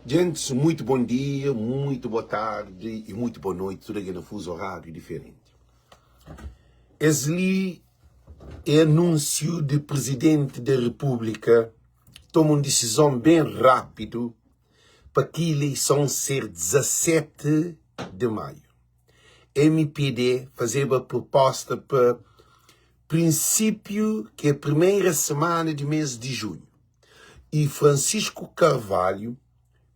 Gentis, muitu bon dia, muitu boa tardi y muitu boa noiti, tudu algen na fuzu oráriu diferenti. Es li é anúnsiu di Prizidenti da Repúblika toma un disizon ben rápidu pa ki ileison ser 17 di maiu. Mpd fazeba pruposta pa prinsípiu ki é primeira semana di mês di junhu y Francisco Carvalho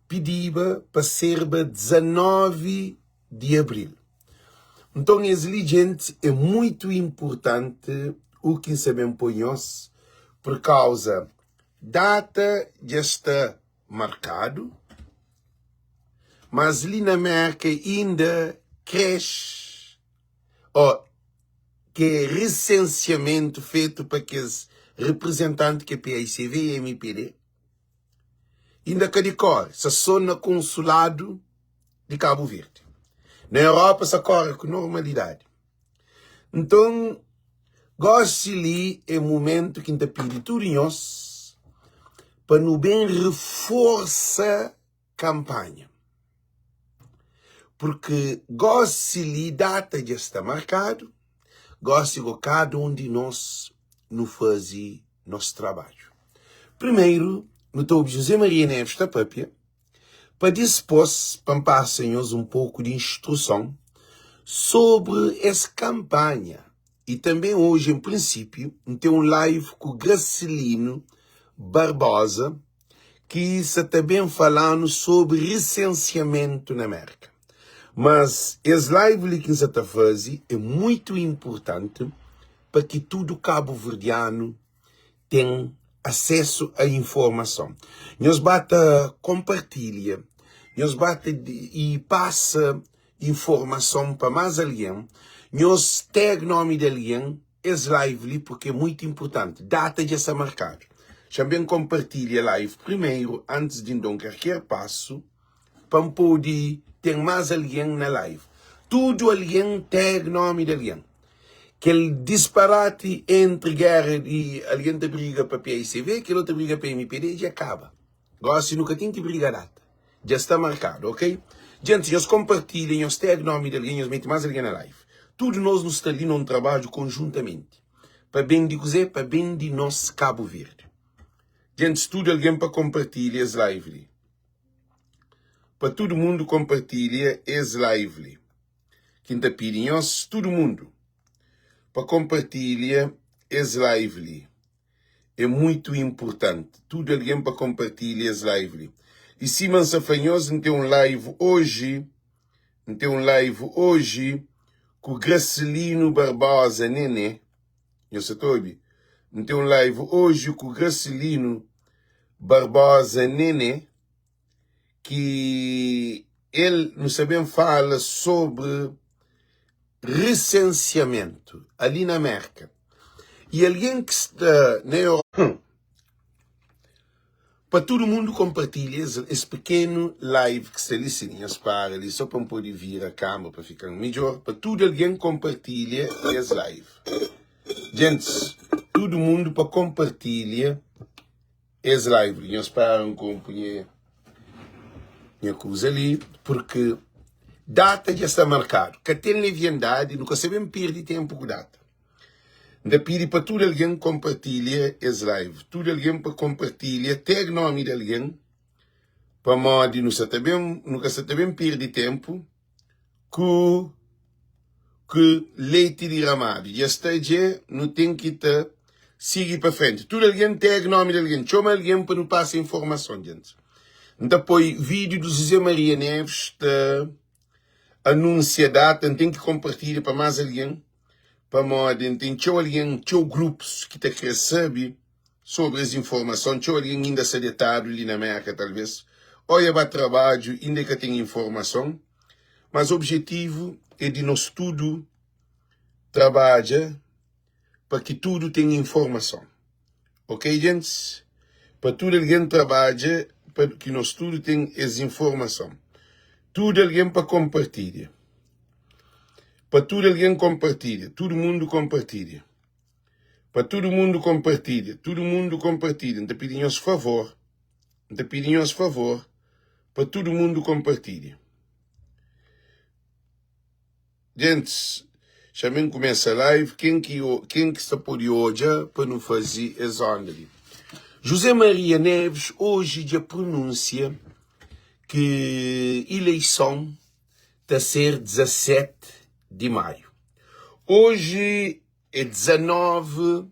pidiba pa serba 19 di abril. Nton es li djenti é muitu inpurtanti u ki N sa ben poi nhos pur kauza data dja sta markadu mas li na Merka inda kresh o ke resensiamentu fetu pa kes reprezentanti ke PAICV e MPD inda ka dikore sa so na konsuladu di Kabu Verdi na Europa sa kore ku normalidadi nton gosi li é mumentu ki N ta pidi tudu nhos pa nu ben reforsa kanpanha. Purki gósi li data dja sta markadu, gósi go kada un di nos nu faze nos trabadju. Primeru nu ta obi José Maria Neves ta papia, pa dispôs pa N pasa nhos un poku di instruson sobri es kanpanha. I tanbe oji, en prinsipiu, N ten un live ku Gracelino Barbosa, ki sa ta ben fala-nu sobri risensiamentu na Merka. Mas es live li ki N sa ta faze é muitu inpurtanti pa ki tudu kabuverdianu ten asesu a informason. Nhos ba ta konpartilha, nhos ba ta i pasa informason pa más algen, nhos tag nomi di algen, Es live li porque é muito importante. Data dja sta markadu. Xa-m ben konpartilha live primeiro antes di N da un karker pasu pa N pode ten más algen na live. Tudu algen tag nomi di algen. Kel disparati entri gera di algen ta briga pa PICV, kel otu ta briga pa MPD dja kaba. Gosi nu ka ten ki briga data. Dja sta markadu, ok? Djentis, nhos konpartilha, nhos tag nomi di algen, nhos meti más algen na live. Tudu nos nu sta li na un trabadju konjuntamenti pa ben di kuzê? Pa ben di nos Kabu Verdi. Djentis, tudu algen pa konpartilha es live li. Pa tudu mundu konpartilha es live li. Ki N ta pidi nhos, tudu mundu, pa konpartilha es live li. É muitu inpurtanti tudu algen pa konpartilha es live li. I sima N sa fla nhos, N ten un live oji, N ten un live oji ku Gracelino Barbosa Nene. Nhos sa ta obi? N ten un live oji ku Gracelino Barbosa Nene ki el nu sa ben fala sobri resensiamentu ali na Merka. I algen ki sta na Europa, pa tudu mundu konpartilha es, es pekenu live ki sta li sin. Nhos para li so pa N pode vira kamera pa fika midjor pa tudu algen konpartilha es live. Gentis, tudu mundu pa konpartilha Es live li, nhos para N konpu nha nha kuza li, purki data dja sta markadu, ka ten leviandadi, nu ka sta ben pirdi tenpu ku data. N ta pidi pa tudu algen konpartilha es live, tudu algen pa konpartilha, tag nomi di algen, pamodi nu sta ta ben, nu ka sta ta ben pirdi tenpu. Ku ku leiti diramadu dja sta dje nu ten ki ta sigi pa frenti tudu algen tag nomi di algen txoma algen pa nu pasa informason djenti N ta poi vídiu di José Maria Neves ta anunsia data N ten ki konpartilha pa más algen pamodi N ten txeu algen txeu grupus ki ta kre sabe Sobri es informason, txeu algen inda sta detadu li na Merka, talvês, ô e ba trabadju inda e ka ten informason. Mas objetivu é di nos tudu trabadja pa ki tudu ten informason. Ok, gentis? Pa tudu algen trabadja pa ki nos tudu ten es informason. Tudu algen pa konpartilha. Pa tudu algen konpartilha. Tudu mundu konpartilha. Pa tudu mundu konpartilha, tudu mundu konpartilha. N ta pidi nhos favor, N ta pidi nhos favor. Pa tudu mundu konpartilha. Gentis, xa mi N kumesa live, ken ki ken ki sta pode odja pa nu faze es onda li? José Maria Neves oji dja pronunsia ki ileison ta ser 17 di maiu. Oji é 19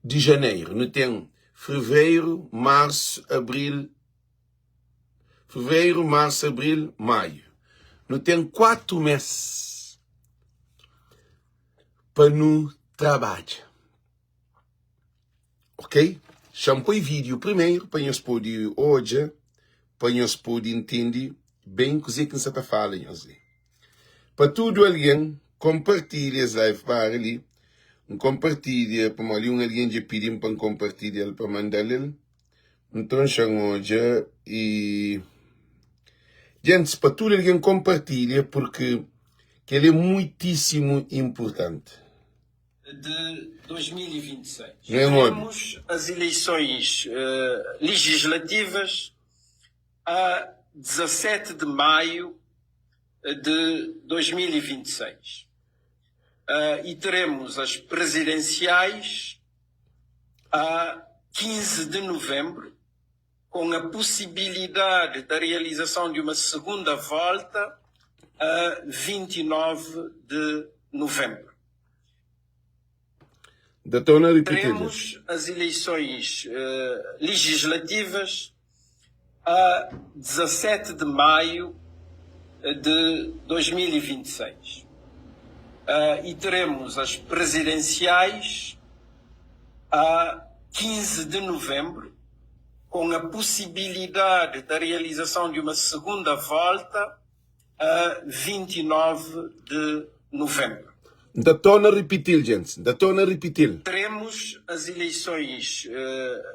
di janeru, nu ten fevereiru, marsu, abril, Fevereiru, marsu, abril, maiu. Nu ten 4 mês pa nu trabadja. Ok? Xa-m poi vídiu primeru pa nhos pode odja, pa nhos pode intende ben kuzê ki N sa ta fala nhos li. Pa tudu algen, konpartilha es live para li. N konpartilha pamodi un algen dja pidi-m pa N konpartilha-l pa manda-l el. Nton xa-m odja y Gentis pa tudu algen konpartilha purki kel é muitísimu inpurtanti. De 2026. Nu en obi. Teremos as eleições legislativas a 17 de maio de 2026 e teremos as presidenciais a 15 de novembro, com a possibilidade da realização de uma segunda volta a 29 de novembro. Teremos as eleições legislativas a 17 de maio de 2026 e teremos as presidenciais a 15 de novembro, com a possibilidade da realização de uma segunda volta a 29 de novembro. N ta torna ripiti-l, gentis, N ta torna ripiti-l. Teremos as eleições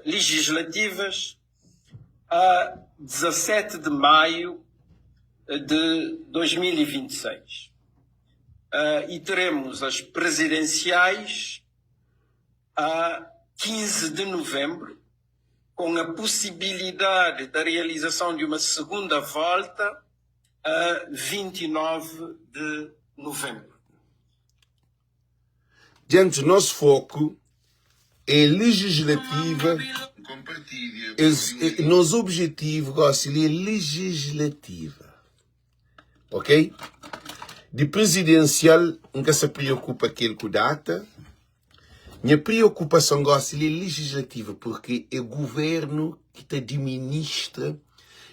legislativas a 17 de maio de 2026 e teremos as presidenciais a 15 de novembro, com a possibilidade da realização de uma segunda volta a 29 de novembro. Gentis, nos foku é legislativa, es, nos objetivu gosi li é legislativa, ok? Di prizidensial N ka sa priokupa kel ku data, Nha priokupason gosi li é legislativa purki é guvernu ki ta diministra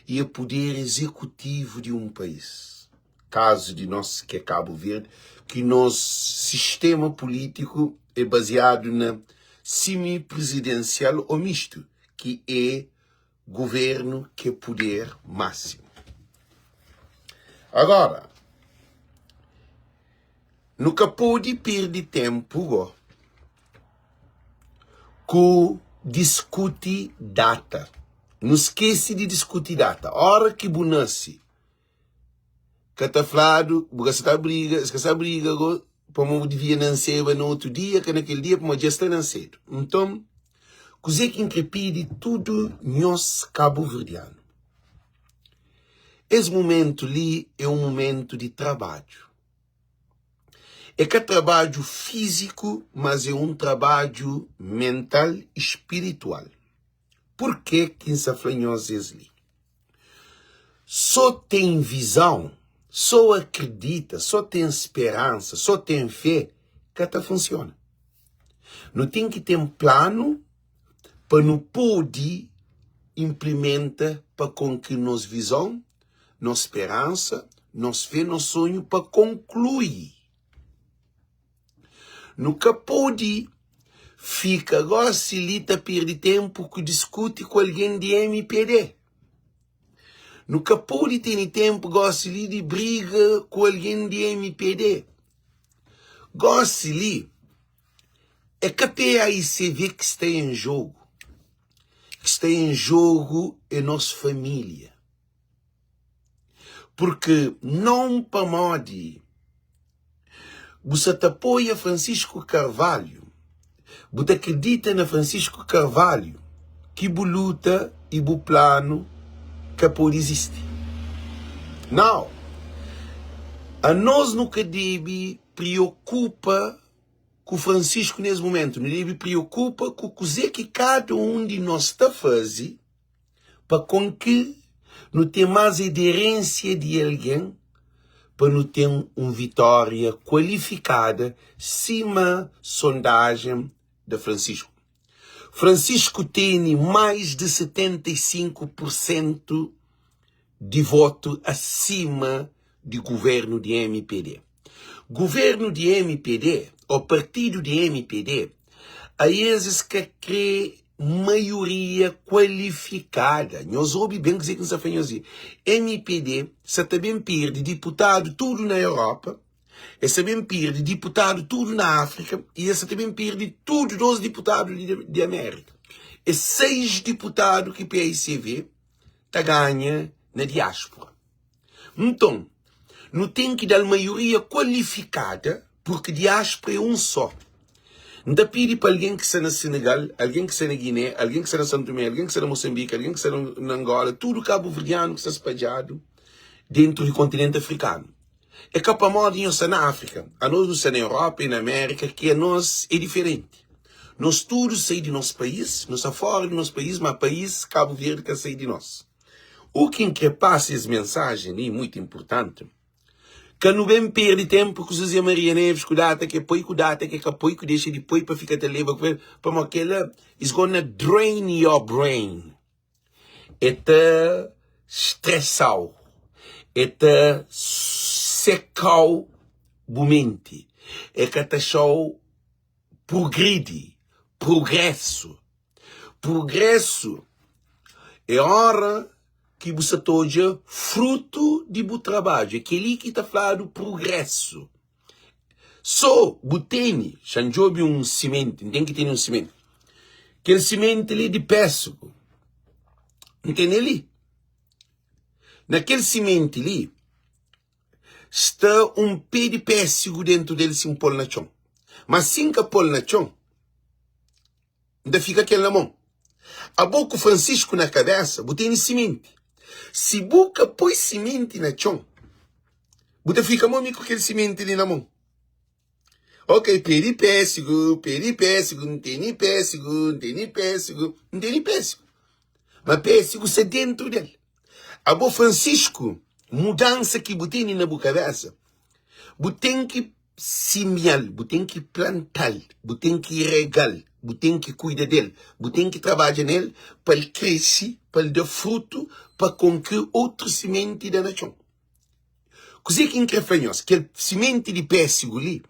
y é puder ezekutivu di un país. Kazu di nos ki é Kabu Verdi ki nos sistema pulítiku é baziadu na simi-prizidensial ô mistu ki é guvernu ki é puder másimu. Agora, nu ka pode perde ténpu go ku diskuti data. Nu skese di diskuti data. Óra ki bu nase, ka ta fladu, bu ka sa ta briga, es ka sa briga go pamodi bu divia nanseba na otu dia, ka na kel dia, pamodi dja es ta nansedu. Nton, kuzê ki N kre pidi tudu nhos kabuverdianu, es mumentu li é un mumentu di trabadju. É ka trabadju fíziku, mas é un trabadju mental i spiritual. Purkê ki N sa fla nhos es li? Sô ten vizon, sô akredita, sô ten speransa, sô ten fé, ka ta funsiona. Nu ten ki ten planu pa nu pode inplimenta pa konki nos vizon, nos speransa, nos fé, nos sonhu pa konklui. Nu ka pode fika gósi li ta perde ténpu ku diskuti ku algen di mpd. Nu ka pode tene ténpu gósi li di briga ku algen di mpd. Gósi li é ka PAICV ki sta en jogu. Ki sta en jogu é nos família. Purki non pamodi bu sa ta apoia Francisco Carvalho, bu ta kridita na Francisco Carvalho ki bu luta y bu planu. ka pode izisti. Nau. Anos nu ka debe priokupa ku Francisco nes mumentu. Nu debe priokupa ku kuzê ki kada un di nos ta faze pa kon ki nu ten más aderênsia di algen pa nu ten un vitória kualifikada sima sondajen da Francisco. Francisco tene mais de 75 por sentu di votu asima di guvernu di mpd. Guvernu di mpd o partidu di mpd aes es ka kre maioria kualifikada. Nhos obi ben kuze ki N sta fla nhos li. Mpd sa ta ben perde diputadu tudu na Europa, es sa ben perde diputadu tudu na Afrika y es sa ta ben perde tudu 2 diputadu di Amerika. É 6 diputadu ki paicv ta ganha na diáspora. Nton, nu ten ki da-l maioria kualifikada, purki diáspora é un só. N ta pidi pa algen ki sta na Senegal, algen ki sta na Giné, algen ki sta na São Tomé, algen ki sta na Mosanbiki, algen ki sta na Angola, tudu kabuverdianu ki sta spadjadu dentu di kontinenti afrikanu. É ka pamodi nhos sta na Áfrika, anos nu sta na Europa i na Amérika ki anos é diferenti. Nos tudu sai di nos país, nu sta fora di nos país, ma país Kabu Verdi ka sai di nos. U ki N kre pasa es mensajen li, muitu inpurtanti, ka nu ben perde tenpu ku José Maria Neves, ku data ke poi, ku data ke ka poi, ku dexa di poi pa fika ta leba ku el, pamodi kela is gonna drain your brain. E ta stresa-u, e ta seka-u bu menti, e ka ta xa-u prugridi, prugrésu. Prugrésu é óra ki bu sa ta odja frutu di bu trabadju. É kel-li ki ta fladu prugrésu. Sô bu tene, xa N djobe un simenti, N ten ki tene un simenti. Kel simenti li di pésigu, N tene li. Na kel simenti li, sta un pé di pésigu déntu del si N pô-l na txon. Má si N ka pô-l na txon, N ta fika kel na mon. Abo ku Francisco na kabésa, bu tene simenti. Si bu ka poi simenti na txon, bu ta fika mo mi ku kel simenti li na mon. Ok, pé di pésigu, pé di pésigu, N tene pésigu, N tene pésigu, N tene pésigu. Ma pésigu sta déntu del. Abo Francisco, mudansa ki bu tene na bu kabésa, bu ten ki simia-l, bu ten ki planta-l, bu ten ki rega-l, bu ten ki kuida del, bu ten ki trabadja nel pa el krese, pa el da frutu, pa konkri outru simenti da na txon. Kuzê ki N krê fla nhos? Kel simenti di pésigu li,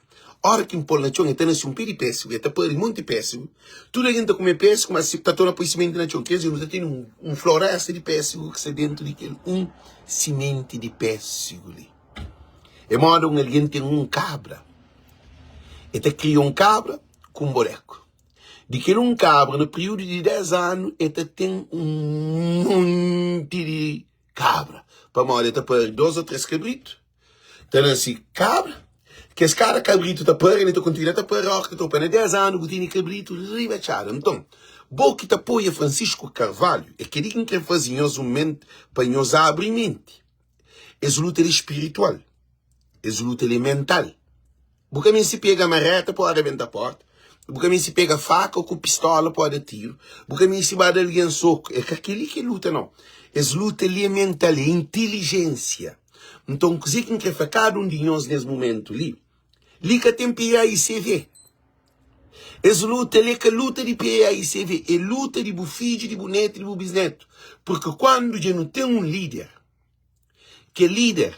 óra ki N pô-l na txon, el ta nase un pé di pésigu, el ta pari monti pésigu. Tudu algen ta kume pésigu, má si ta torna poi simenti na txon, ker dizer, nu ta ten un florésta di pésigu ki sta déntu di kel un simenti di pésigu li. É móda un algen ten un kabra. El ta kria un kabra ku un boréku. Di kel un kabra, na períodu di 10 anu, el ta ten un monti di kabra. Pamodi el ta pari 2 ô 3 kabritu, ta nase kabra. Kes kada kabritu ta pari, el ta kontinua ta pari, óras ki ta topa na 10 anu, bu tene kabritu riba txada. Nton, bo ki ta apoia Francisco Carvalho, é kel-li ki N krê faze nhos un menti, pa nhos abri menti. Es luta li spiritual, es luta li mental. Bu ka meste pega mareta pa rebenta porta, bu ka meste pega faka ku pistola pa da tiru, bu ka meste ba da algen soku. É ka kel-li ki é luta, nau. Es luta li é mental, é intilijénsia. Nton, kuzê ki N krê fla kada un di nhos nes mumentu li, li ka ten PAICV. Es luta li é ka luta di PAICV, é luta di bu fidju, di bu netu, di bu bisnetu. Purki kuandu dja nu ten un líder, Kel líder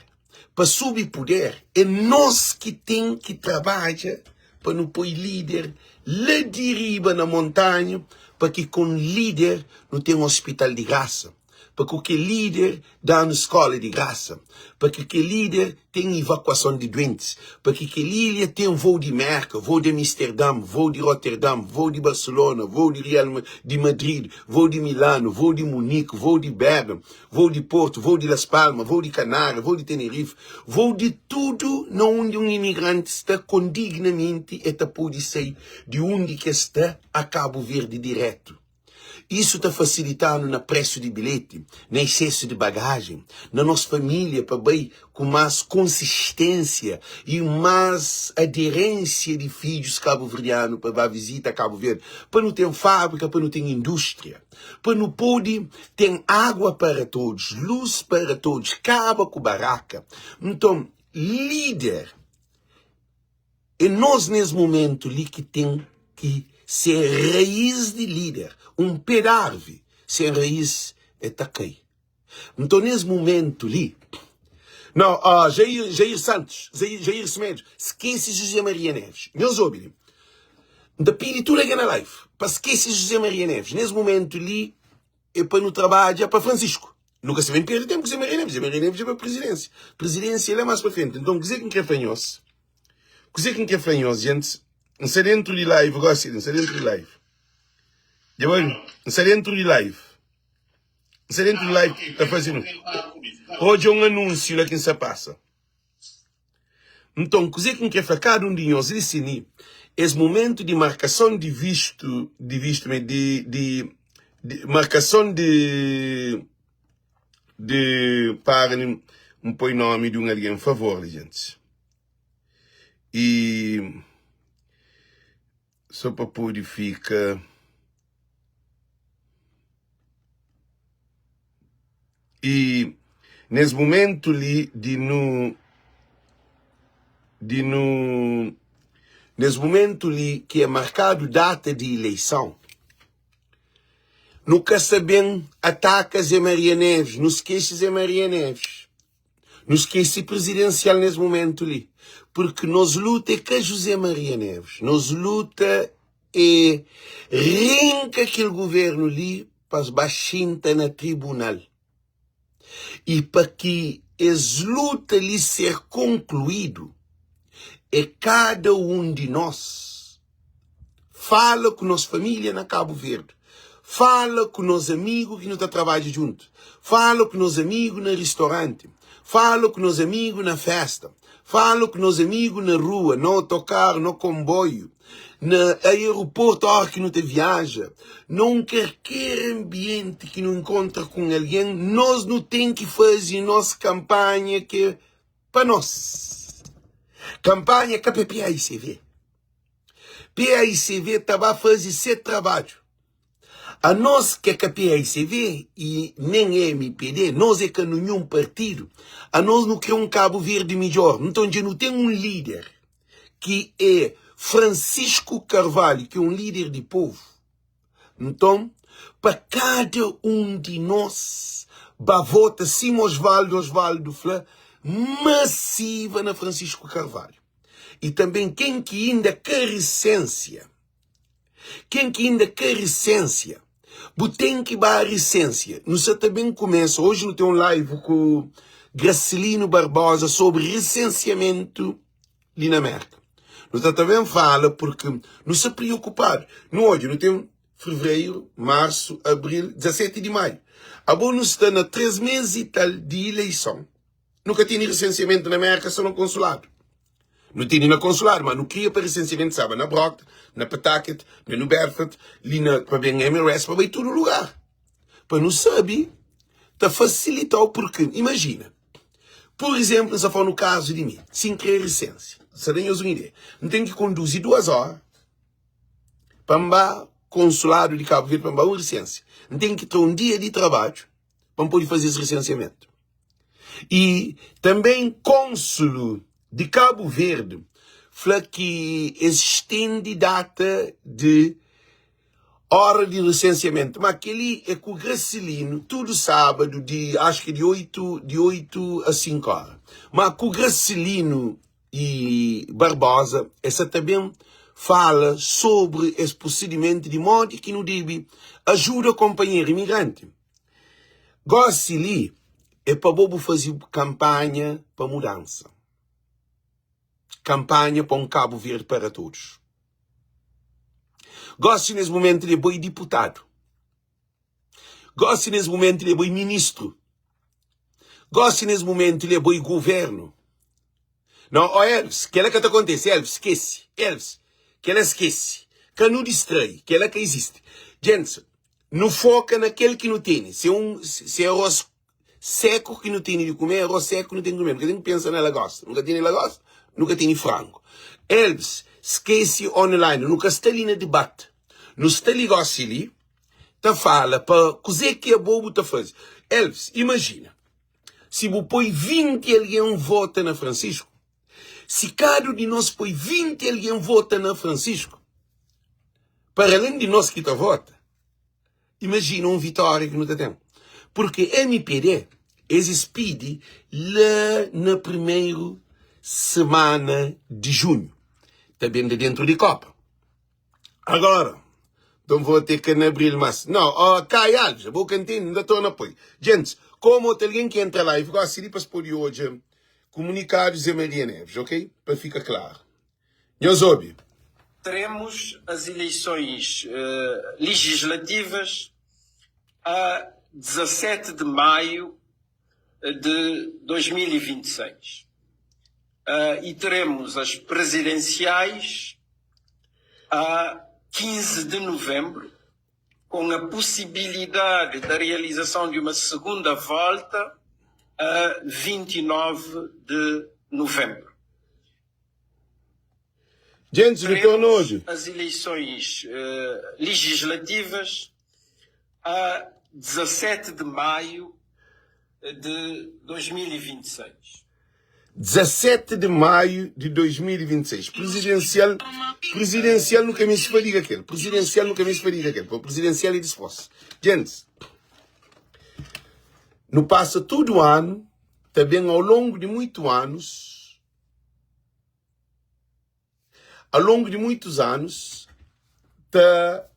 pa subi puder é nos ki ten ki trabadja pa nu poi líder la di riba na montanha pa ki kon líder nu ten ospital di grasa, pa ku kel líder da-nu skola di grasa, pa ki kel líder ten ivakuason di duentis, pa ki kel ilha ten vou di Merka, vou di Amisterdam, vou di Roterdam, vou di Barcelona, vou di Real di Madrid, vou di Milano, vou di Munique, vou di Bergamo, Vou di Porto, vou di Las Palmas, vou di Canária, vou di Tenerife, vou di tudu na undi un imigranti sta kondignamenti e ta podi sai di undi ki e sta a Cabo Verde diretu. Isu ta fasilita-nu na presu di bilheti, na exsesu di bagajen, na nos família pa bai ku más konsisténsia y más aderénsia di fidjus kabuverdianu pa ba vizita Kabu Verdi, pa nu ten fábrika, pa nu ten indústria, pa nu pode ten água para todos, lus para todos, kaba ku baraka. Nton, líder é nos nes momentu li ki ten ki ser raís di líder. Un pé d'arvi sen raís el ta kai. Nton nes momentu li, no, oh, Jair, Jair Santos, Jair, Jair Semedo, skese José Maria Neves. Nhos obi li. N ta pidi tudu algen na live pa skese José Maria Neves. Nes momentu li é pa nu trabadja pa Francisco. Nu ka sta ben perde tempu ku José Maria Neves. José Maria Neves é pa presidência. Presidência la más pa frente. Nton kuzê ki N kre fla nhos? Kuzê ki N kre fla nhos, gentis? N sta dentru di live gosi li, N sta dentru di live. Dja bai? N sta dentru di live. N sta dentru di live ta faze nu. Odja un anúnsiu la ki N sta pasa. Nton, kuzê ki N krê fla kada un di nhos li si ni es momentu di markason di vistu, di vistu mé, di, di, di markason di, di, para ni N poi nomi di un algen, favor li, gentis. I sô pa pode fika. I nes mumentu li di nu di nu nes mumentu li ki é markadu data di ileison, nu ka sta ben ataka Zé Maria Neves, nu skese Zé Maria Neves. Nu skese prizidensial nes mumentu li, purki nos luta é ka José Maria Neves, nos luta é rinka kel guvernu li pa es ba xinta na tribunal i pa ki es luta li ser konkluidu é kada un di nos Fala ku nos família na Kabu Verdi. Fala ku nos amigu ki nu ta trabadja djuntu. Fala ku nos amigu na ristoranti. Fala ku nos amigu na fésta. Fala ku nos amigu na rua, na otokaru, na konboiu, na aeroportu óras ki nu ta viaja, na un kalker anbienti ki nu inkontra ku un algen, nos nu ten ki faze nos kanpanha ki é pa nos. Kanpanha ka pa PAICV. PAICV ta ba faze se trabadju. Anos ke ka PAICV i nen MPD, nos é ka ninhun partidu, anos nu kre un Kabu Verdi midjor. Nton dja nu ten un lider ki é Francisco Carvalho, ki é un lider di povu. Nton, pa kada un di nos ba vota sima Osvaldo Osvaldo fla, masiva na Francisco Carvalho. I tanben ken ki inda ka risensia, ken ki inda ka risensia, bu ten ki ba risensia. Nu sa ta ben kumesa, oji nu ten un live ku Gracelino Barbosa sobri risensiamentu li na Merka. Nu ta ta ben fala purki nu sta priokupadu. Nu odja, nu ten Fevereiru, Marsu, Abril, 17 di Maiu. Abo nu sta na 3 mes i tal di ileison. Nu ka tene resensiamentu na Merka, so na konsuladu. Nu tene na konsuladu, ma nu kria pa resensiamentu staba na Brockton, na Pawtucket, na New Bedford, li na pa ben MRS, pa bai tudu lugar. Pa nu sabe, ta fasilitau purki, imajina, pur izemplu, N sta fala nu kazu di mi, si N kre resensia, N sta da nhos un ideia, N ten ki konduzi duas ora pa N ba konsuladu di Kabu Verdi pa N ba un resensia. N ten ki tra un dia di trabadju pa N pode faze es resensiamentu. I tanben konsulu di Kabu Verdi fla ki es stendi data di ora di resensiamentu, ma kel-li é ku Gracelino tudu sábadu di acho ki di 8 di 8 a 5 ora. Ma ku Gracelino i Barbosa es sa ta ben fala sobri es prosidimentu di modi ki nu debe ajuda konpanheru imigranti. Gosi li é pa bo bu faze kanpanha pa mudansa, kanpanha pa un Kabu Verdi para todos. Gosi nes mumentu li é bo é diputadu, gosi nes mumentu li é bo é ministru, gosi nes mumentu li é bo é guvernu. Não, ó Elvis, kela ka ta kontese, Elvis, skese, Elvis, kela skese, ka nu distrai, kela ka izisti. Djentis. Nu foka na kel ki nu tene. Se un se é arroz seku ki nu tene di kume, arroz seku nu ten ki kume. Nu ka ten ki pensa na lagosta. Nu ka tene lagosta, nu ka tene frangu. Elvis, skese online. Nu ka sta li na debate. Nu sta li gosi li ta fala pa kuze ki abo bu ta faze. Elvis, imajina si bu poi 20 algen vota na Francisco. Si kadu di nos poi 20 algen vota na Francisco, para alén di nos ki ta vota, imajina un vitória ki nu ta ten. Purki mpd es es pidi la na primeru semana di junhu, ta ben da dentru di kopa. Agora, nton vou ter que na abril mas não, oh, Kai Alves, bo ka ntende, nta torna poi. Gents, como otu algen ki entra live gosi li pa es pode odja komunikadu Zé Maria Neves, ok? Pa fika klaru. Nhos obi. Teremos as eleições legislativas a 17 de maio de 2026 e teremos as presidenciais a 15 de novembro, com a possibilidade da realização de uma segunda volta a 29 de novembro. Gente, Teremos as eleições legislativas a 17 de maio de 2026. 17 de maio de 2026 Presidencial Presidencial nu ka meste fadiga kel Presidencial nu ka meste fadiga kel Pa presidencial é dispos Gents Nu pasa tudu anu Ta ben ao longo de muito anos Ao longo de muitos anos ta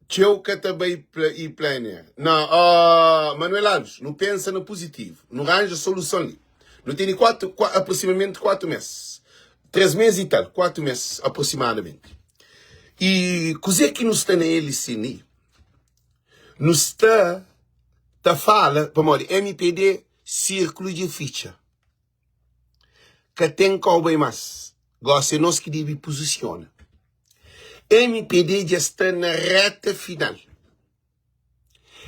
txeu ka ta bai e planner. Na oh, Manuel Alves, nu pensa na positivo, nu ranja soluson li. Nu tene 4, aproximadamente 4 mês, 3 mês e tal, 4 mês aproximadamente. E kuzê ki nu sta na el sin li? Nu sta ta fala pamodi MPD sirkulu dja fitxa. Ka ten kau bai mas. Gosi é nos ki debe puzisiona. Mpd dja sta na reta final.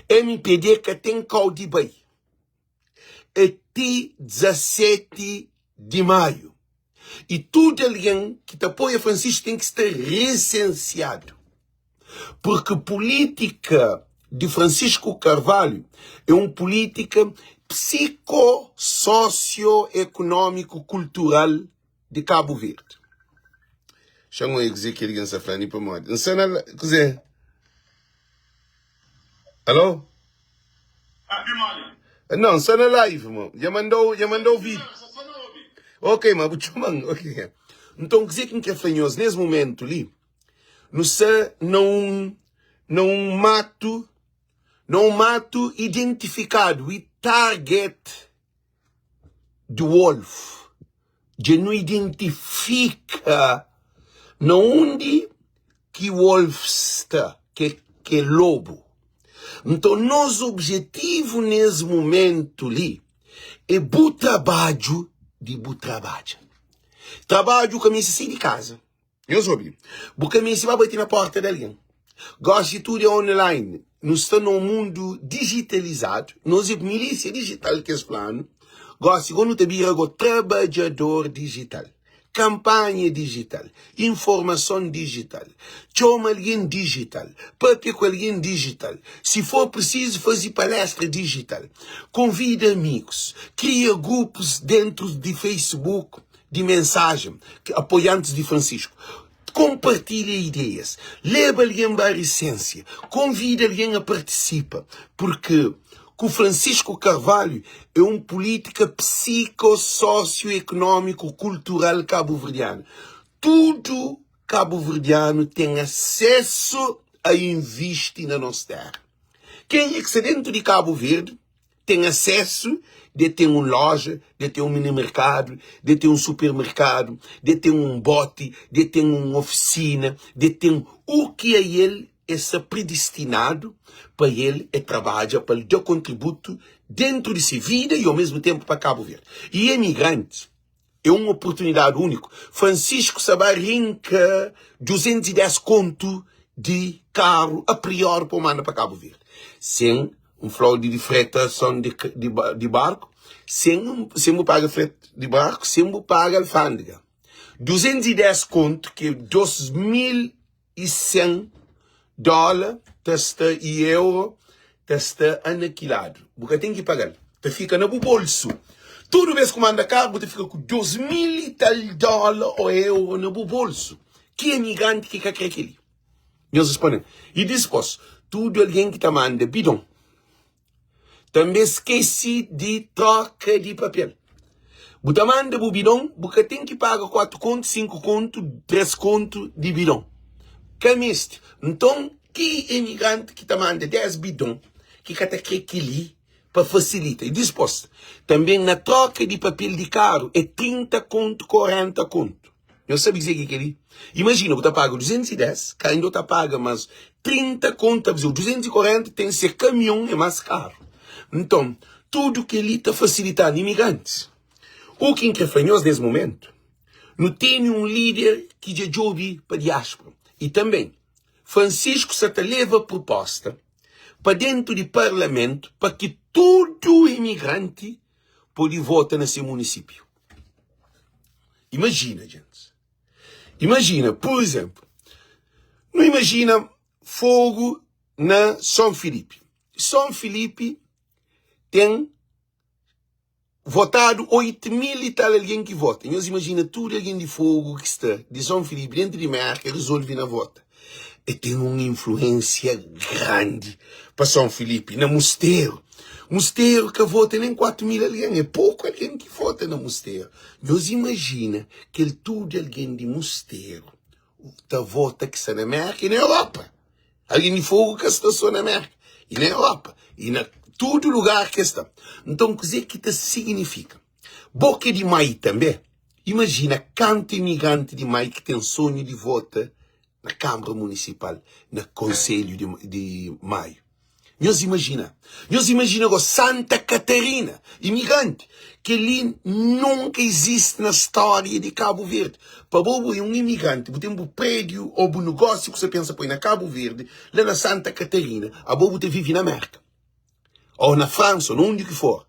Mpd ka ten kau di bai. É ti 17 di maiu. I tudu algen ki ta apoia Francisco ten ki sta resensiadu. Purki pulítika di Francisco Carvalho é un pulítika psiko-sosio-ekonómiku-kultural di Kabu Verdi. Xa-m oia kuzê ki algen sta fla li pamodi N sta na kuzê? Alô? Não, N sta na live, mo. Dja mandou, dja mandou vídeo. Ok, ma bu txoma-m. Ok. Nton, kuzê ki N kre fla nhos nes momentu li? Nu sta na un na un matu na un matu identifikadu we target the wolf dja nu identifika na undi ki wolf sta ke ke lobu nton nos objetivu nes mumentu li é bu trabadju di bu trabadja trabadju ka meste sai di kaza Nhos obi, bu ka meste ba bati na porta di algen. Gosi tudu é online. Nu sta na un mundu dijitalizadu. Nos é milísia dijital ki es fla-nu. Gosi go nu ta bira go trabadjador dijital. Kanpanha dijital, informason dijital, txoma algen dijital, papia ku algen dijital, si for prisizu faze palestra dijital, konvida amigus, kria grupus dentru di Facebook, di mensajen ki apoiantis di Francisco konpartilha ideias, leba algen ba risensia, konvida algen a partisipa, purki ku Francisco Carvalho é un pulítika psiko-sosio-ekonómiku kultural kabuverdianu. Tudu kabuverdianu ten asesu a invisti na nos téra. Kenha ki sta dentu di Kabu Verdi ten asesu de ten un loja, de ten un mini merkadu, de ten un supermerkadu, de ten un boti, de ten un ofisina, de ten u ki a el e sta predistinadu pa el e trabadja pa el da kontributu dentru di se vida i ao mesmu tenpu pa Kabu Verdi. I emigranti é un oportunidadi úniku. Francisco sa ba rinka 210 kontu. di karu a priori pa bu manda pa Kabu Verdi. Sen N fla-u di fretason di barku, sen sen bu paga freti di barku, sen bu paga alfândega. 210 kontu ki é 2100 dóla ta sta i euro ta sta anakiladu. Bu ka ten ki paga-l, ta fika na bu bolsu. Tudu bês ku manda karu bu ta fika ku 2000 i tal dóla ô euro na bu bolsu. Ki imigranti ki ka kre kel-li? Nhos responde-m. I dispôs, tudu algen ki ta manda bidon tanbê skese di troka di papel. Bu ta manda bu bidon, bu ka ten ki paga 4 kontu, 5 kontu, 3 kontu di bidon. Ka meste. Nton, ki imigranti ki ta manda 10 bidon ki ka ta kre kel-li pa fasilita? I dispôs, tanbê na troka di papel di karu é 30 kontu, 40 kontu. Nhos sabe kuzê ki é kel-li? Imajina, bu ta paga 210, ka inda bu ta paga más 30 konta, ta faze-u 240, ten se kamion é más karu. Nton, tudu kel-li ta fasilita-nu imigrantis. U ki N krê fla nhos nes momentu, nu tene un líder ki dja djobe pa diáspora. I tanbê, Francisco sa ta leba prupósta pa déntu di parlamentu pa ki tudu imigranti pode vota na se munisípiu. Imajina, gentis. Imajina, pur izénplu, nu imajina Fogu na Son Filipi. Son Filipi ten votadu 8 mil i tal algen ki vota. Nhos imajina tudu algen di Fogu ki sta di Son Filipi déntu di Mérka rezolve na vota. E ten un influénsia grandi pa Son Filipi na Musteru. Musteru ka vota nen 4 mil algen, é poku algen ki vota na Musteru. Nhos imajina kel tudu algen di Musteru ta vota ki sta na Mérka i na Europa. Algen di Fogu ka sta sô na Mérka, i na Europa, i na tudu lugar ki es sta. Nton, kuzê ki ta siginifika? Bo ki é di Mai tanbê, imajina kantu imigranti di Mai ki ten sonhu di vota na Kanbra Munisipal, na Konselhu di Maiu. Nhos imajina? Nhos imajina go Santa Katarina, imigranti. Kel-li nunka izisti na stória di Kabu Verdi. Pa bo, bo é un imigranti, bu ten bu prédiu ô bu nogósiu ku sa pensa poi na Kabu Verdi, la na Santa Katarina, abo bu ta vive na Mérka. Ô na Fransa, ô na undi ki for,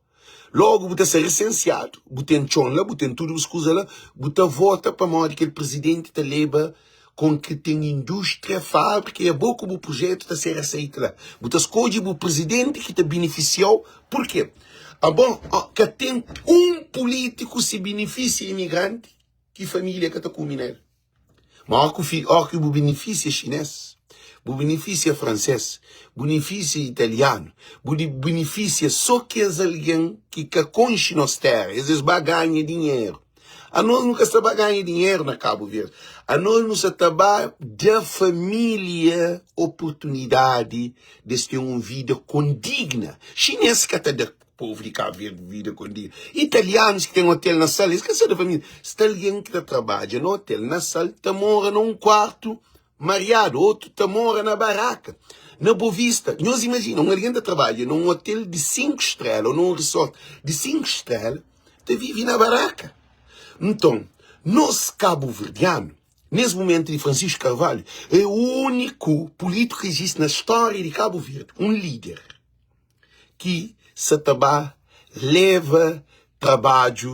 lógu bu ta ser resensiadu, bu ten txon la, bu ten tudu bus kuza la, bu ta vota pamodi kel prizidenti ta leba kon ki ten indústria, fábrika i abo ku bu prujétu ta ser aseite la. Bu ta skodje bu prizidenti ki ta benefisia-u. Purkê? Abo ka ten un pulítiku si benefisia imigranti ki família ka ta kume na el. Ma ó ku fi, ó ki bu benefisia xinês, bu benefisia fransês, bu benefisia italianu, bu di benefisia sô kes algen ki ka konxe nos téra, es es ba ganha dinheru. Anos nu ka sta ba ganha dinheru na Kabu Verdi, anos nu sa ta ba da família oportunidadi di es ten un vida kondigna. Xinês ka ta da Povu di Kabu Verdi vida kondigna. Italianus ki ten otel na Sal, es ka sta da família. Sta algen ki ta trabadja na otel na Sal, ta mora na un kuartu mariadu, otu ta mora na baraka, na Bovista. Nhos imajina, un algen ta trabadja na un otel di 5 strela ô na un resort di 5 strela, ta vive na baraka. Nton, nos kabuverdianu, nes mumentu di Francisco Carvalho, é úniku pulítiku ki izisti na stória di Kabu Verdi, un líder. ki sa ta ba leva trabadju